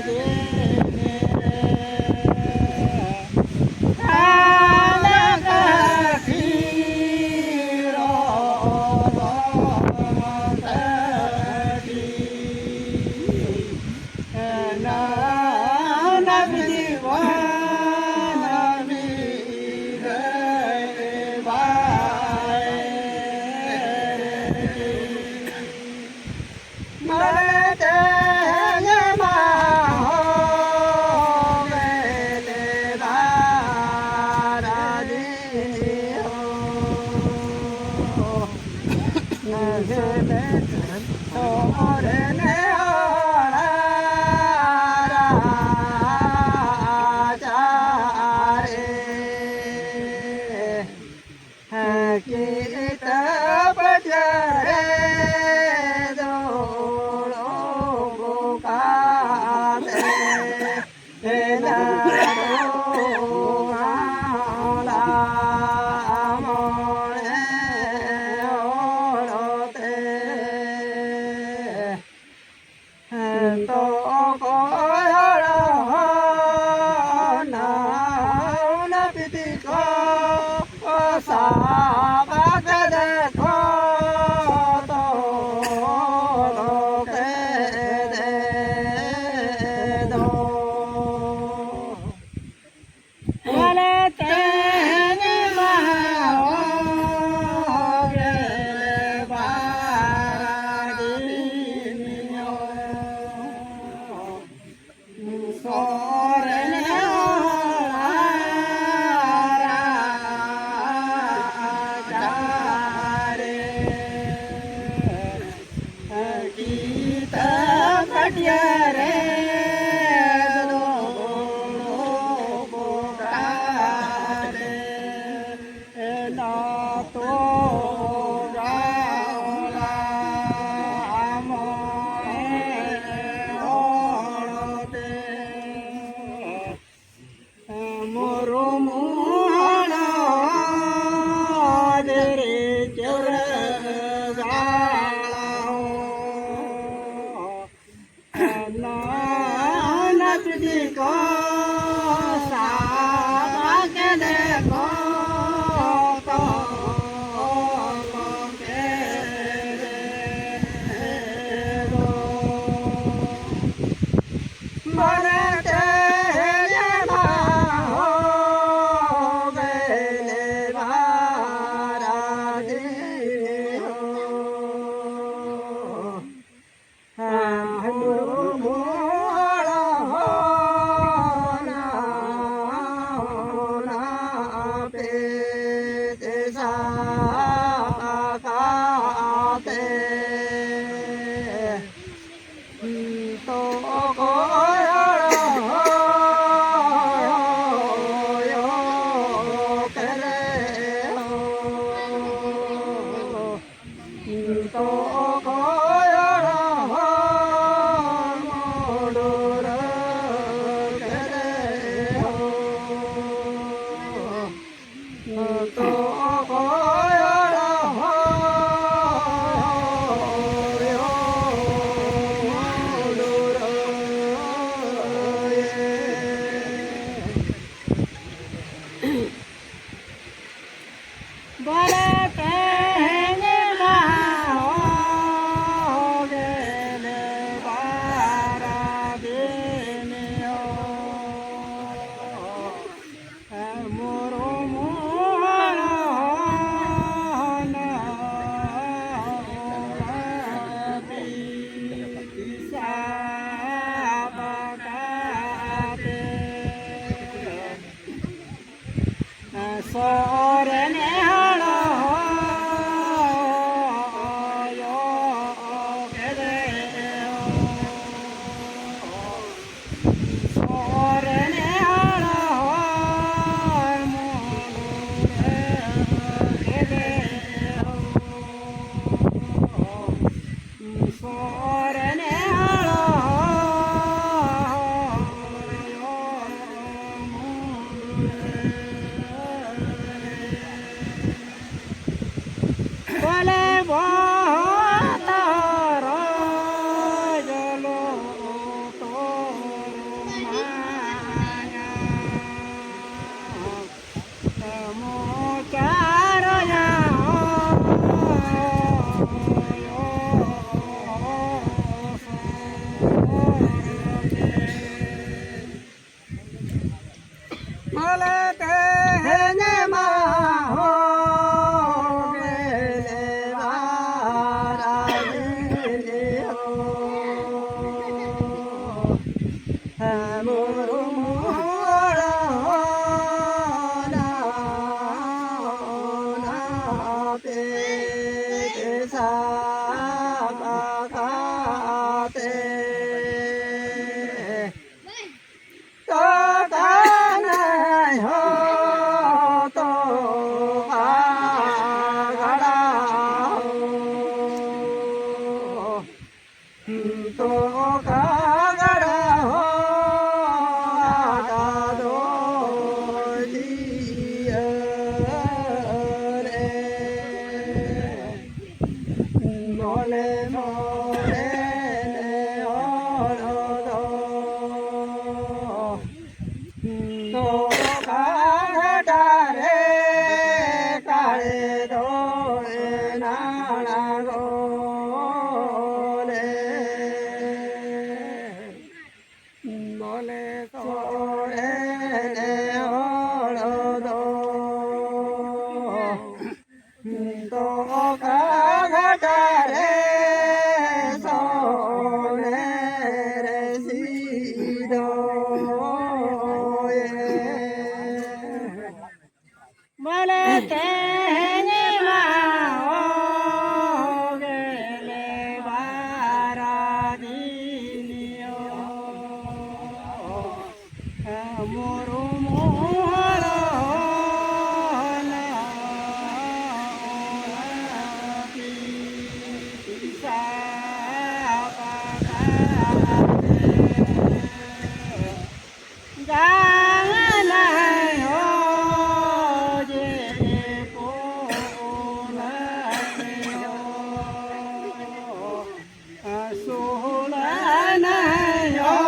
ᱫᱤᱱ ᱨᱮ ᱠᱟᱞᱟ ᱠᱟᱹᱴᱷᱤ ᱨᱚᱫᱚᱱ ᱠᱟᱹᱴᱷᱤ ᱱᱟᱱᱟ ᱡᱤᱵᱚᱱ ᱵᱤᱫᱟᱹᱭ ᱵᱟᱭ ᱠᱤᱛᱟᱹᱵ ᱯᱟᱹᱴᱭᱟᱹ ᱨᱮ ᱫᱩᱲᱩᱵ ᱠᱟᱛᱮ ᱮᱱᱟ ᱫᱚ ᱢᱚᱬᱮ ᱦᱚᱲ ᱛᱮ᱾ ᱛᱚ ᱚᱠᱚᱭ ᱦᱚᱲ ᱢᱩᱰᱩᱨ ᱠᱮᱫᱮ ᱦᱚᱸ᱾ ᱛᱚ ᱚᱠᱚᱭ ᱦᱚᱲ ᱢᱩᱰᱩᱨ ᱵᱚᱞᱮ ᱛᱮᱦᱮᱧ ᱢᱟ ᱦᱚᱸ ᱜᱮᱞᱮ ᱵᱟᱨᱟ ᱫᱤᱱ ᱦᱚᱸ᱾ ᱢᱩᱨᱢᱩ ᱦᱚᱲ ᱦᱚᱸ ᱱᱚᱣᱟ ᱯᱤᱥᱟ ᱵᱟᱠᱟᱛᱮ᱾ ᱥᱚᱨᱮᱱ ᱦᱚᱲ ᱦᱚᱭᱚ ᱠᱮᱫᱮ᱾ ᱥᱚᱨᱮᱱ ᱦᱚᱲ ᱢᱩᱰᱩᱨ ᱠᱮᱫᱮ᱾ ᱥᱚᱨᱮᱱ ᱦᱚᱲ ᱵᱚᱞᱮ ᱵᱚᱦᱚᱜ ᱛᱚᱨᱚᱡ ᱞᱩᱛᱩᱨ ᱢᱟᱭᱟ᱾ ᱢᱚᱪᱟ ᱨᱮᱭᱟᱜ ᱦᱚᱭᱚ ᱥᱚᱨᱚᱜ ᱛᱮ᱾ ᱵᱚᱞᱮ ᱛᱮᱦᱮᱧ ᱢᱟ ᱦᱚᱸ ᱜᱮᱞᱮ ᱵᱟᱨᱟ ᱫᱤᱱ ᱦᱚᱸ᱾ ᱦᱮᱸ, ᱢᱩᱨᱢᱩ ᱦᱚᱲ ᱦᱚᱸ ᱱᱟ ᱯᱮ ᱥᱟᱵ ᱠᱟᱛᱮ᱾ ᱛᱚ ᱠᱟᱱᱟᱭ ᱦᱚᱸ ᱛᱚ ᱜᱟᱰᱟ ᱦᱚᱸ᱾ ᱵᱚᱞᱮ ᱢᱚᱬᱮ ᱦᱚᱲ ᱫᱚ ᱫᱚᱠᱷᱟ ᱜᱷᱟᱴᱟ ᱨᱮ ᱠᱟᱲᱮ ᱫᱚ ᱮᱱᱟᱝ ᱟᱬᱜᱚᱞᱮ᱾ ᱵᱚᱞᱮ ᱥᱚᱲᱮ ᱦᱚᱲ ᱫᱚ ᱛᱚᱠᱟ ᱜᱷᱟᱴᱟ ᱨᱮ ᱥᱚᱲᱮ ᱨᱮ ᱥᱤᱫᱚᱭᱮ᱾ ᱵᱚᱞᱮ ᱛᱮᱦᱮᱧ ᱢᱟ ᱦᱚᱸ ᱜᱮᱞᱮ ᱵᱟᱨᱟ ᱫᱤᱱᱤᱭᱚ᱾ ᱢᱩᱨᱢᱩ ᱦᱚᱨᱚ ᱦᱚᱞᱟ ᱚᱱᱟ ᱯᱤᱥᱟ ᱯᱟᱠᱟ ᱡᱟᱝ ᱞᱟᱦᱟᱭ ᱦᱚ ᱡᱮ ᱯᱩᱱᱟᱭ ᱦᱚ᱾ ᱥᱩᱦᱩᱞᱟᱱᱟᱭ ᱦᱚ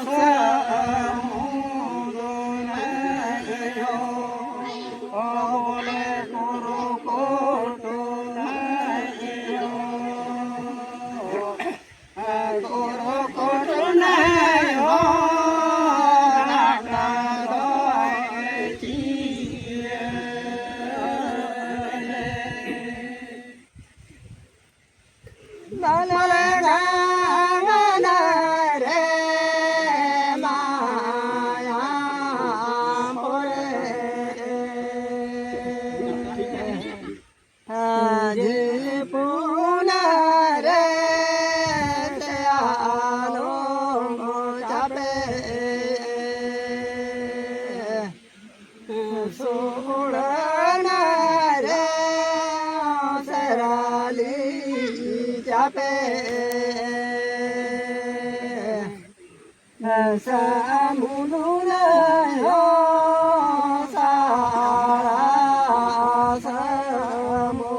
ᱥᱟᱢᱩᱫᱩᱱᱟᱭ ᱦᱚ᱾ ᱵᱚᱞᱮ ᱠᱩᱨᱩᱠᱩᱴᱩᱱᱟᱭ ᱦᱚ᱾ ᱡᱮ ᱯᱩᱱᱟ ᱨᱮ ᱥᱮ ᱟᱞᱚᱢ ᱪᱟᱯᱮ᱾ ᱥᱩᱲᱟᱹᱱᱟ ᱨᱮ ᱥᱮᱨᱟᱞᱤ ᱪᱟᱯᱮ᱾ ᱥᱟᱢᱩᱫᱩᱨ ᱦᱚᱸ ᱥᱟᱲᱟ ᱥᱟᱢᱩ᱾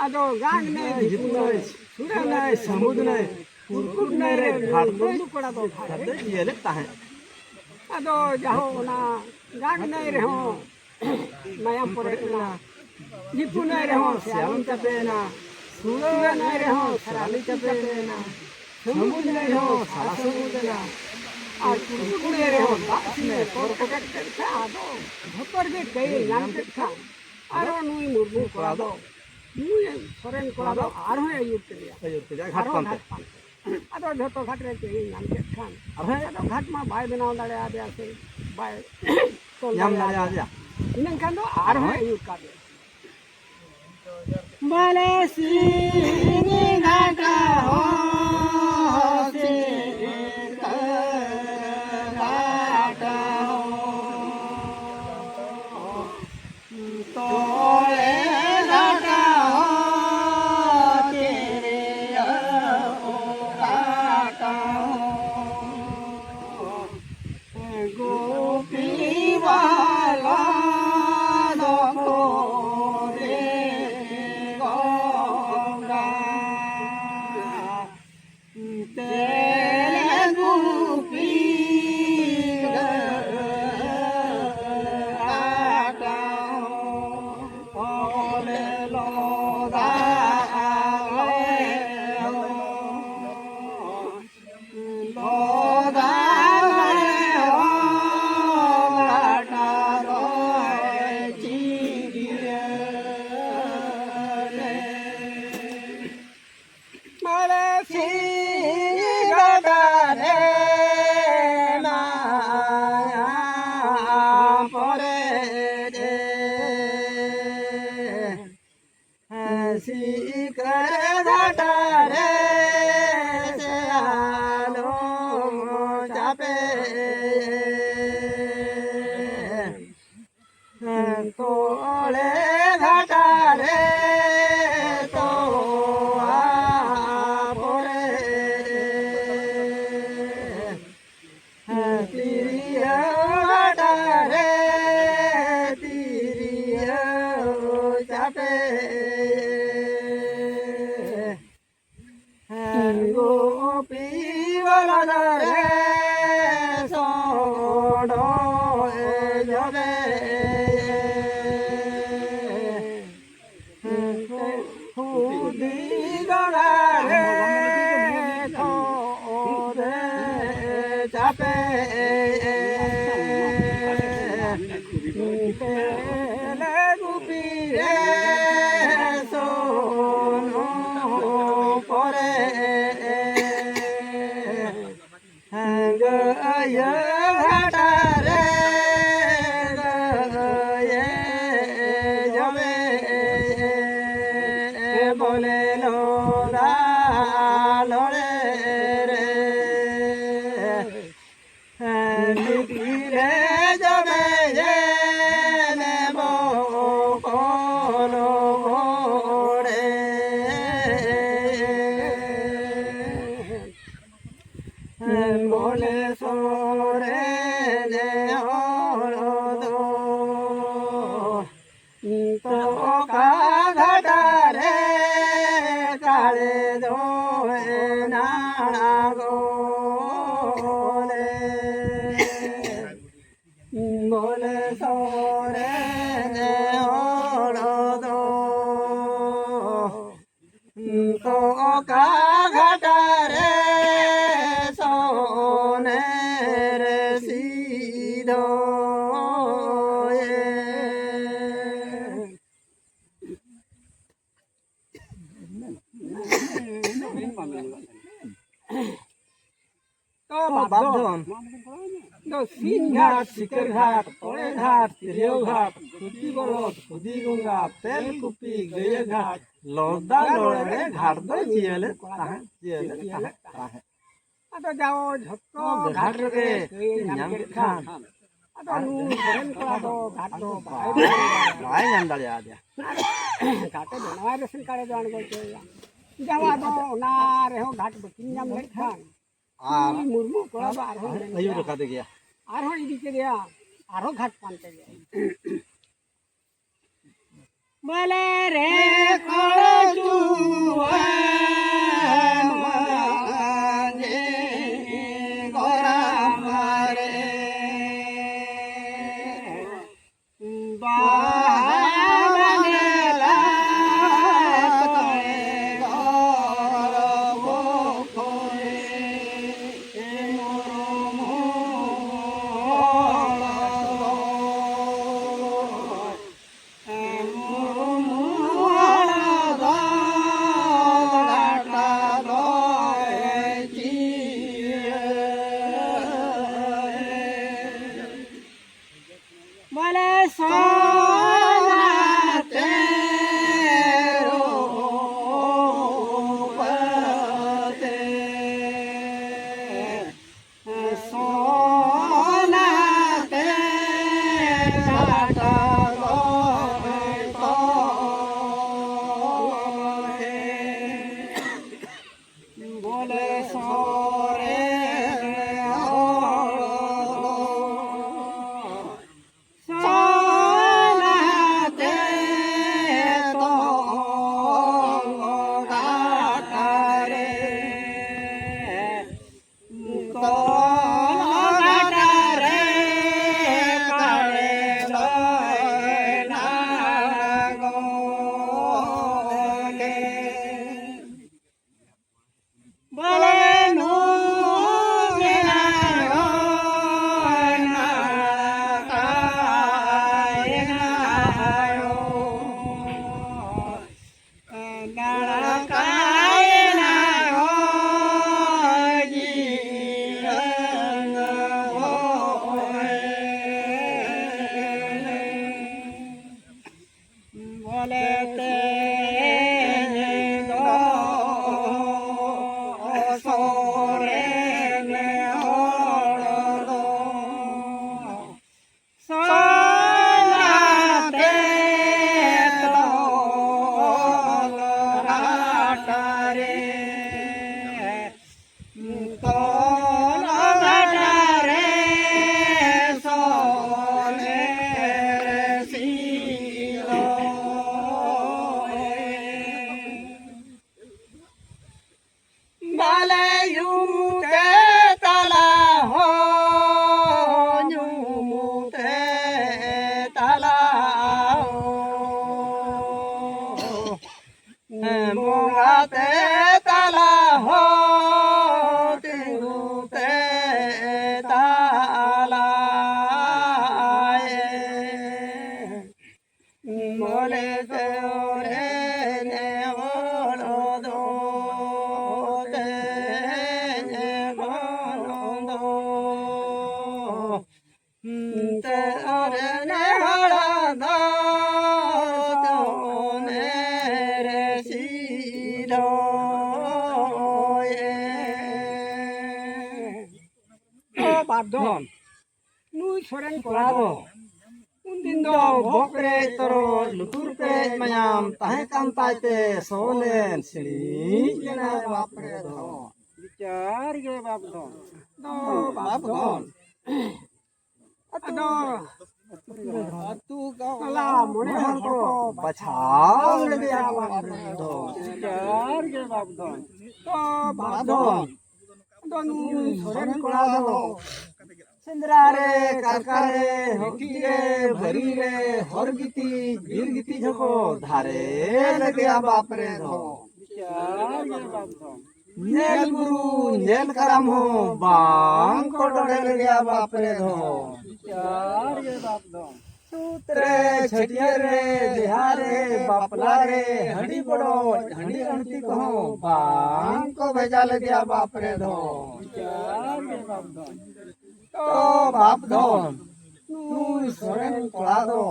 ᱟᱫᱚ ᱜᱟᱝ ᱱᱟᱹᱭ, ᱫᱤᱠᱩ ᱱᱟᱹᱭ, ᱥᱩᱨᱟ ᱱᱟᱹᱭ, ᱥᱟᱹᱢᱩᱫ ᱱᱟᱹᱭ, ᱠᱩᱨᱠᱩᱴ ᱱᱟᱹᱭ ᱨᱮ ᱜᱷᱟᱴ ᱫᱚ ᱠᱚᱲᱟ ᱫᱚ ᱜᱷᱟᱴ ᱨᱮ ᱧᱮᱞᱮᱫ ᱛᱟᱦᱮᱸᱫ᱾ ᱟᱫᱚ ᱡᱟᱦᱳ ᱚᱱᱟ ᱜᱟᱝ ᱱᱟᱹᱭ ᱨᱮᱦᱚᱸ ᱢᱟᱭᱟᱢ ᱯᱚᱨᱮ ᱮᱱᱟ, ᱫᱤᱠᱩ ᱱᱟᱹᱭ ᱨᱮᱦᱚᱸ ᱥᱮᱭᱟᱞᱚᱢ ᱪᱟᱯᱮ ᱮᱱᱟ, ᱥᱩᱨᱟ ᱱᱟᱹᱭ ᱨᱮᱦᱚᱸ ᱥᱮᱭᱟᱞᱚᱢ ᱪᱟᱯᱮ ᱮᱱᱟ, ᱥᱟᱹᱢᱩᱫ ᱱᱟᱹᱭ ᱨᱮᱦᱚᱸ ᱥᱟᱞᱟ ᱥᱟᱹᱢᱩᱫ ᱮᱱᱟ, ᱟᱨ ᱠᱩᱨᱠᱩᱴ ᱱᱟᱹᱭ ᱨᱮᱦᱚᱸ ᱫᱟᱜ ᱥᱤᱢᱮ ᱛᱚᱨ ᱠᱮᱴᱮᱡ ᱠᱮᱫ ᱠᱷᱟᱱ ᱟᱫᱚ ᱡᱷᱚᱛᱚ ᱨᱮᱜᱮ ᱠᱟᱹᱭᱮ ᱧᱟᱢ ᱠᱮᱫ ᱠᱷᱟᱱ ᱟᱨᱚ ᱱᱩᱭ ᱢᱩᱨᱢᱩ ᱠᱚᱲᱟ ᱫᱚ, ᱱᱩᱭ ᱥᱚᱨᱮᱱ ᱠᱚᱲᱟ ᱫᱚ ᱟᱨᱦᱚᱸᱭ ᱟᱹᱭᱩᱨ ᱠᱮᱫᱮᱭᱟ᱾ ᱟᱹᱭᱩᱨ ᱠᱮᱫᱮᱭᱟ, ᱜᱷᱟᱴ ᱟᱨᱦᱚᱸ ᱯᱟᱱᱛᱮ᱾ ᱜᱷᱟᱴ ᱯᱟᱱᱛᱮ᱾ ᱟᱫᱚ ᱡᱷᱚᱛᱚ ᱜᱷᱟᱴ ᱨᱮ ᱛᱮᱦᱮᱧ ᱧᱟᱢ ᱠᱮᱫ ᱠᱷᱟᱱ, ᱟᱨᱦᱚᱸ ᱟᱫᱚ ᱜᱷᱟᱴ ᱢᱟ ᱵᱟᱭ ᱵᱮᱱᱟᱣ ᱫᱟᱲᱮᱭᱟᱫᱮᱭᱟ ᱥᱮ ᱵᱟᱭ ᱛᱚᱞ ᱧᱟᱢ ᱫᱟᱲᱮᱭᱟᱫᱮᱭᱟ᱾ ᱫᱟᱲᱮᱭᱟᱫᱮᱭᱟ᱾ ᱤᱱᱟᱹ ᱠᱷᱟᱱ ᱫᱚ ᱟᱨᱦᱚᱸᱭ ᱟᱹᱭᱩᱨ ᱠᱟᱫᱮᱭᱟ᱾ ᱵᱟᱞᱮ ᱥᱤᱧ ᱜᱷᱟᱴᱟ ᱦᱚᱸ, ᱥᱤᱧ ᱜᱷᱟᱴᱟ ᱦᱚᱸ᱾ ᱛᱚᱲᱮ ᱜᱷᱟᱴᱟ ᱦᱚᱸ, ᱛᱤᱨᱭᱟᱹ ᱜᱷᱟᱴᱟ ᱦᱚᱸ, ᱜᱩᱯᱤ ᱵᱟᱞᱟ ᱫᱚᱠᱚ ᱨᱮ ᱜᱚᱸᱰᱟ᱾ ᱛᱮᱞᱮ ᱜᱩᱯᱤ ᱜᱟᱰᱟ ᱦᱚᱸ ᱞᱮ ᱞᱚᱫᱟ ᱟᱞᱮ ᱦᱚᱸ᱾ ᱞᱚᱫᱟ ᱟᱞᱮ ᱦᱚᱸ ᱜᱟᱰᱟ ᱫᱚᱭ ᱪᱤᱱᱦᱟᱹ ᱞᱮ᱾ ᱢᱟᱨᱮ ᱥᱤᱧ ᱜᱟᱰᱟ ᱨᱮ ᱢᱟᱭᱟᱢ ᱯᱚᱨᱮ ᱨᱮ, ᱥᱤᱠᱟᱹᱨ ᱜᱷᱟᱴᱟ ᱨᱮ ᱥᱮᱭᱟᱞᱚᱢ ᱪᱟᱯᱮ᱾ ᱛᱚᱲᱮ ᱜᱷᱟᱴᱟ ᱨᱮ ᱛᱚᱣᱟ ᱯᱚᱨᱮ ᱨᱮ, ᱛᱤᱨᱭᱟᱹ ᱜᱷᱟᱴᱟ ᱨᱮ ᱛᱤᱨᱭᱟᱹ ᱪᱟᱯᱮ ᱜᱩᱯᱤ ᱵᱟᱞᱟ ᱫᱟᱨᱮ ᱥᱚᱰᱚ ᱡᱚᱵᱮ ᱦᱩᱫᱤ ᱜᱚᱲᱟ ᱨᱮ ᱠᱷᱚᱫᱮ ᱪᱟᱯᱮ ᱛᱮᱞᱮ ᱜᱩᱯᱤ ᱨᱮ ᱥᱚᱱᱚ ᱯᱚᱨᱮ ᱜᱟᱹᱭᱟᱹ ᱜᱷᱟᱴᱟ ᱨᱮ ᱜᱟᱹᱭᱮ ᱡᱚᱢᱮ ᱵᱚᱞᱮ ᱞᱚᱫᱟ ᱞᱚᱲᱮ ᱨᱮ ᱞᱩᱴᱤ ᱨᱮ ᱡᱚᱢᱮ ᱡᱮᱱᱮ ᱵᱚᱠᱚᱞ ᱜᱚᱲᱮ ᱵᱚᱞᱮ ᱥᱚᱨᱮ ᱦᱚᱲ ᱫᱚ ᱛᱚᱠᱟ ᱜᱷᱟᱴᱟ ᱨᱮ ᱠᱟᱲᱮ ᱫᱚᱭ ᱱᱟᱲᱟ ᱜᱚᱞᱮ ᱵᱚᱞᱮ ᱥᱚᱨᱮ ᱦᱚᱲ ᱫᱚ ᱛᱚᱠᱟ ᱜᱷᱟᱴᱟ ᱨᱮ ᱥᱚᱱᱮᱨ ᱥᱤᱫᱚᱭᱮ ᱛᱚ ᱵᱟᱯᱫᱷᱚᱱ ᱫᱚ ᱥᱤᱧ ᱜᱷᱟᱴ, ᱥᱤᱠᱟᱹᱨ ᱜᱷᱟᱴ, ᱛᱚᱲᱮ ᱜᱷᱟᱴ, ᱛᱤᱨᱭᱟᱹᱣ ᱜᱷᱟᱴ, ᱥᱩᱫᱤ ᱵᱚᱞᱚᱫ, ᱥᱩᱫᱤ ᱜᱚᱸᱜᱟ, ᱛᱮᱞ ᱠᱩᱯᱤ, ᱜᱟᱹᱭᱟᱹ ᱜᱷᱟᱴ, ᱞᱚᱫᱟ ᱞᱚᱲᱮ ᱨᱮ ᱜᱷᱟᱴ ᱫᱚ ᱡᱤᱭᱟᱹᱞᱮ ᱛᱟᱦᱮᱸᱫ, ᱡᱤᱭᱟᱹᱞᱮ ᱛᱟᱦᱮᱸᱫ, ᱛᱟᱦᱮᱸᱫ᱾ ᱟᱫᱚ ᱡᱟᱣ ᱡᱷᱚᱛᱚ ᱜᱷᱟᱴ ᱨᱮᱜᱮ ᱧᱟᱢ ᱠᱮᱫ ᱠᱷᱟᱱ᱾ ᱟᱫᱚ ᱱᱩᱭ ᱥᱚᱨᱮᱱ ᱠᱚᱲᱟ ᱫᱚ ᱜᱷᱟᱴ ᱫᱚ ᱵᱟᱭ ᱵᱟᱭ ᱧᱟᱢ ᱫᱟᱲᱮᱭᱟᱫᱮᱭᱟ᱾ ᱜᱷᱟᱴᱮ ᱵᱮᱱᱟᱣᱟᱭ ᱨᱮᱥᱮᱱ ᱠᱟᱲᱮ ᱫᱚ ᱟᱬᱜᱚ ᱦᱚᱪᱚᱭᱮᱭᱟ᱾ ᱡᱟᱣ ᱟᱫᱚ ᱚᱱᱟ ᱨᱮᱦᱚᱸ ᱜᱷᱟᱴ ᱵᱟᱹᱠᱤᱱ ᱧᱟᱢ ᱞᱮᱫ ᱠᱷᱟᱱ ᱟᱨ ᱩᱱᱤ ᱢᱩᱨᱢᱩ ᱠᱚᱲᱟ ᱫᱚ ᱟᱨᱦᱚᱸ ᱢᱮᱱ ᱟᱹᱭᱩᱨ ᱠᱮᱫᱟ, ᱟᱠᱟᱫᱮ ᱜᱮᱭᱟ᱾ ᱟᱨᱦᱚᱸ ᱤᱫᱤ ᱠᱮᱫᱮᱭᱟ, ᱟᱨᱦᱚᱸ ᱜᱷᱟᱴ ᱯᱟᱱᱛᱮ ᱜᱮ᱾ ᱵᱟᱞᱮ ᱨᱮ ᱠᱚᱲᱟ ᱡᱩᱣᱟᱹᱱ ᱢᱟᱹᱡᱷᱤ ᱜᱚᱨᱟᱢ ᱨᱮ᱾ ᱵᱟᱦᱟ ᱵᱟᱝᱞᱟ ᱛᱚᱲᱮ ᱜᱚᱨᱚ ᱵᱚᱠᱷᱳᱞ ᱢᱩᱨᱢᱩ ᱦᱚᱲ ᱫᱚ᱾ ᱵᱚᱞᱮ ᱥᱚᱱᱟᱛᱮ ᱨᱩᱯᱟᱛᱮ ᱥᱚᱱᱟᱛᱮ ᱠᱟᱴᱟ ᱜᱚᱭ ᱛᱚᱞᱮ᱾ ᱵᱚᱞᱮ ᱥᱚᱨᱮᱱ ᱦᱚᱲ ᱫᱚ ᱥᱚᱱᱟᱛᱮ ᱛᱚᱞ ᱜᱟᱰᱟ ᱨᱮ᱾ ᱛᱚᱞ ᱜᱟᱰᱟ ᱨᱮ ᱠᱟᱲᱮ ᱫᱚᱭ ᱟᱬᱜᱚ ᱠᱮᱫ᱾ ᱵᱚᱞᱮ ᱱᱩᱭ ᱢᱮᱱᱟᱭ ᱦᱚᱭ ᱱᱟᱲᱠᱟᱭᱮᱱᱟᱭ ᱦᱚᱭ᱾ ᱵᱚᱞᱮ ᱛᱮᱦᱮᱧ ᱫᱚ ᱥᱚᱨᱮᱱ ᱦᱚᱲ ᱫᱚ ᱥᱚᱱᱟᱛᱮ ᱛᱚᱞ ᱜᱟᱰᱟ ᱨᱮ, ᱛᱚᱞ ᱜᱟᱰᱟ ᱨᱮ ᱥᱚᱱᱮᱨ ᱥᱤᱨᱚ᱾ ᱵᱟᱨ ᱫᱚᱱ᱾ ᱱᱩᱭ ᱥᱚᱨᱮᱱ ᱠᱚᱲᱟ ᱫᱚ ᱩᱱᱫᱤᱱ ᱫᱚ ᱵᱚᱦᱚᱜ ᱯᱮᱨᱮᱡ ᱛᱚᱨᱚᱡ, ᱞᱩᱛᱩᱨ ᱯᱮᱨᱮᱡ ᱢᱟᱭᱟᱢ ᱛᱟᱦᱮᱸ ᱠᱟᱱ ᱛᱟᱭ ᱛᱮ ᱥᱚ ᱞᱮᱱ ᱥᱤᱬᱤᱡ ᱞᱮᱱᱟᱭ ᱵᱟᱯ ᱨᱮ ᱫᱷᱚᱱ᱾ ᱵᱤᱪᱟᱹᱨ ᱜᱮ ᱵᱟᱯ ᱫᱷᱚᱱ᱾ ᱫᱚ ᱵᱟᱯ ᱫᱷᱚᱱ᱾ ᱟᱫᱚ ᱟᱹᱛᱩ ᱜᱟᱶᱞᱟ ᱢᱚᱬᱮ ᱦᱚᱲ ᱠᱚ ᱵᱟᱪᱷᱟᱣ ᱞᱮᱫᱮᱭᱟ ᱵᱟᱯ ᱨᱮ ᱫᱷᱚᱱ᱾ ᱵᱤᱪᱟᱹᱨ ᱜᱮ ᱵᱟᱯ ᱫᱷᱚᱱ᱾ ᱫᱚ ᱵᱟᱯ ᱫᱷᱚᱱ᱾ ᱟᱫᱚ ᱱᱩᱭ ᱥᱚᱨᱮᱱ ᱠᱚᱲᱟ ᱫᱚ ᱥᱮᱸᱫᱽᱨᱟ ᱨᱮ, ᱠᱟᱨᱠᱟ ᱨᱮ, ᱦᱚᱠᱤ ᱨᱮ, ᱵᱷᱟᱹᱨᱤ ᱨᱮ, ᱦᱚᱨ ᱜᱤᱛᱤᱡ, ᱵᱤᱨ ᱜᱤᱛᱤᱡ ᱦᱚᱸᱠᱚ ᱫᱷᱟᱨᱮ ᱞᱮᱫᱮᱭᱟ ᱵᱟᱯ ᱨᱮ ᱫᱷᱚᱱ᱾ ᱧᱮᱞ ᱵᱩᱨᱩ, ᱧᱮᱞ ᱠᱟᱨᱟᱢ ᱦᱚᱸ ᱵᱟᱝ ᱠᱚ ᱰᱚᱰᱮ ᱞᱮᱫᱮᱭᱟ ᱵᱟᱯ ᱨᱮ ᱫᱷᱚᱱ᱾ ᱥᱩᱫ ᱨᱮ, ᱪᱷᱟᱹᱴᱭᱟᱹᱨ ᱨᱮ, ᱵᱤᱦᱟ ᱨᱮ, ᱵᱟᱯᱞᱟ ᱨᱮ, ᱦᱟᱺᱰᱤ ᱵᱚᱰᱚᱡ, ᱦᱟᱺᱰᱤ ᱟᱹᱬᱛᱤ ᱠᱚᱦᱚᱸ ᱵᱟᱝ ᱠᱚ ᱵᱷᱮᱡᱟ ᱞᱮᱫᱮᱭᱟ ᱵᱟᱯ ᱨᱮ ᱫᱷᱚᱱ᱾ ᱛᱚ ᱵᱟᱯ ᱫᱷᱚᱱ, ᱱᱩᱭ ᱥᱚᱨᱮᱱ ᱠᱚᱲᱟ ᱫᱚ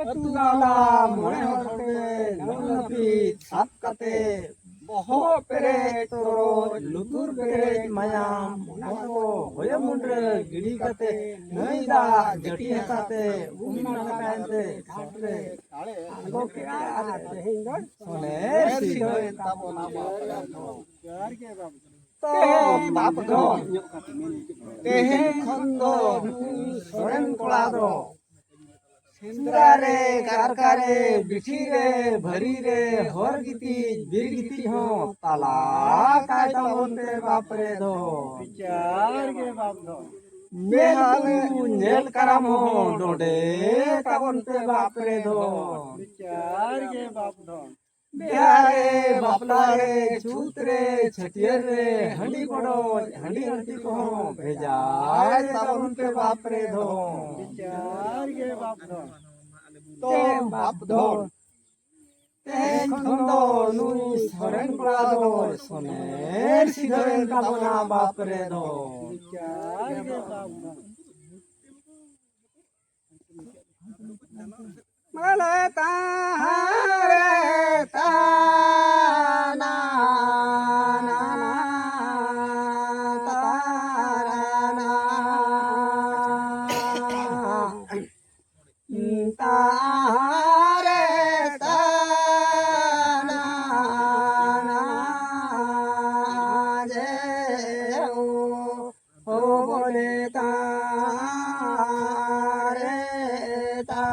ᱟᱹᱛᱩ ᱜᱟᱶᱞᱟ ᱢᱚᱬᱮ ᱦᱚᱲ ᱛᱮ ᱱᱟᱹᱯᱤᱛ ᱥᱟᱵ ᱠᱟᱛᱮ ᱵᱚᱦᱚᱜ ᱯᱮᱨᱮᱡ ᱛᱚᱨᱚᱡ, ᱞᱩᱛᱩᱨ ᱯᱮᱨᱮᱡ ᱢᱟᱭᱟᱢ, ᱚᱱᱟ ᱠᱚ ᱦᱚᱭᱚ ᱢᱩᱱᱰᱨᱟᱹ ᱜᱤᱰᱤ ᱠᱟᱛᱮ, ᱱᱟᱹᱭ ᱫᱟᱜ ᱡᱟᱹᱴᱤ ᱦᱟᱥᱟ ᱛᱮ ᱩᱢ ᱱᱟᱲᱠᱟᱭᱮᱱ ᱛᱮ ᱜᱷᱟᱴ ᱨᱮ ᱟᱬᱜᱚ ᱠᱮᱜᱼᱟ ᱟᱨ ᱛᱮᱦᱮᱧ ᱫᱚ ᱥᱚᱱᱮᱨ ᱥᱤᱨᱡᱟᱹᱣᱮᱱ ᱛᱟᱵᱚᱱᱟ ᱵᱟᱯ ᱨᱮ ᱫᱷᱚᱱ᱾ ᱛᱚ ᱵᱟᱯ ᱫᱷᱚᱱ, ᱛᱮᱦᱮᱧ ᱠᱷᱚᱱ ᱫᱚ ᱱᱩᱭ ᱥᱚᱨᱮᱱ ᱠᱚᱲᱟ ᱫᱚ ᱥᱮᱸᱫᱽᱨᱟ ᱨᱮ, ᱠᱟᱨᱠᱟ ᱨᱮ, ᱵᱤᱴᱷᱤ ᱨᱮ, ᱵᱷᱟᱹᱨᱤ ᱨᱮ, ᱦᱚᱨ ᱜᱤᱛᱤᱡ, ᱵᱤᱨ ᱜᱤᱛᱤᱡ ᱦᱚᱸ ᱛᱟᱞᱟ ᱠᱟᱭ ᱛᱟᱵᱚᱱ ᱯᱮ ᱵᱟᱯ ᱨᱮ ᱫᱷᱚᱱ᱾ ᱵᱤᱪᱟᱹᱨ ᱜᱮ ᱵᱟᱯ ᱫᱷᱚᱱ᱾ ᱧᱮᱞ ᱟᱹᱜᱩ, ᱧᱮᱞ ᱠᱟᱨᱟᱢ ᱦᱚᱸ ᱰᱚᱰᱮ ᱛᱟᱵᱚᱱ ᱯᱮ ᱵᱟᱯ ᱨᱮ ᱫᱷᱚᱱ᱾ ᱵᱤᱪᱟᱹᱨ ᱜᱮ ᱵᱟᱯ ᱫᱷᱚᱱ᱾ ᱵᱤᱦᱟ ᱨᱮ, ᱵᱟᱯᱞᱟ ᱨᱮ, ᱪᱷᱩᱛ ᱨᱮ, ᱪᱷᱟᱹᱴᱭᱟᱹᱨ ᱨᱮ, ᱦᱟᱺᱰᱤ ᱵᱚᱰᱚᱡ, ᱦᱟᱺᱰᱤ ᱟᱹᱬᱛᱤ ᱠᱚᱦᱚᱸ ᱵᱷᱮᱡᱟᱭ ᱛᱟᱵᱚᱱ ᱯᱮ ᱵᱟᱯ ᱨᱮ ᱫᱷᱚᱱ᱾ ᱵᱤᱪᱟᱹᱨ ᱜᱮ ᱵᱟᱯ ᱫᱷᱚᱱ᱾ ᱛᱚ ᱵᱟᱯ ᱫᱚ᱾ ᱛᱮᱦᱮᱧ ᱠᱷᱚᱱ ᱫᱚ ᱱᱩᱭ ᱥᱚᱨᱮᱱ ᱠᱚᱲᱟ ᱫᱚ ᱥᱚᱱᱮᱨ ᱥᱤᱫᱷᱟᱹ ᱮᱱ ᱛᱟᱵᱚᱱᱟ ᱵᱟᱯ ᱨᱮ ᱫᱚ᱾ ᱢᱟᱞᱮ ᱛᱟᱦᱟᱨᱮ ᱛᱟᱱᱟ ᱛᱟᱨᱟᱱᱟ᱾ ᱛᱟᱦᱟᱨᱮ ᱛᱟᱱᱟ ᱡᱮ ᱳ ᱳ ᱵᱚᱞᱮ ᱛᱟᱦᱟᱨᱮ ᱛᱟ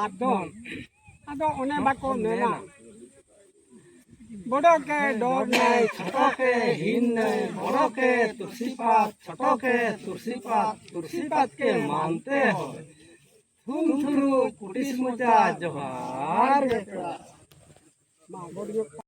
ᱟᱫᱚ, ᱟᱫᱚ ᱚᱱᱮ ᱵᱟᱠᱚ ᱢᱮᱱᱟ, ᱵᱚᱲᱚ ᱠᱮ ᱰᱚᱨ ᱱᱟᱭ, ᱪᱷᱳᱴᱚ ᱠᱮ ᱦᱤᱱ ᱱᱟᱭ, ᱵᱚᱲᱚ ᱠᱮ ᱛᱩᱨᱥᱤᱯᱟᱛ, ᱪᱷᱳᱴᱚ ᱠᱮ ᱛᱩᱨᱥᱤᱯᱟᱛ, ᱛᱩᱨᱥᱤᱯᱟᱛ ᱠᱮ ᱢᱟᱱᱛᱮ ᱦᱚᱭ᱾ ᱛᱷᱩᱢ ᱛᱷᱩᱨᱩ ᱠᱩᱴᱤᱥ ᱢᱚᱪᱟ ᱡᱚᱦᱟᱨ ᱜᱮ ᱯᱮᱲᱟ᱾ ᱢᱟ, ᱜᱚᱰ ᱡᱚᱦᱟᱨ᱾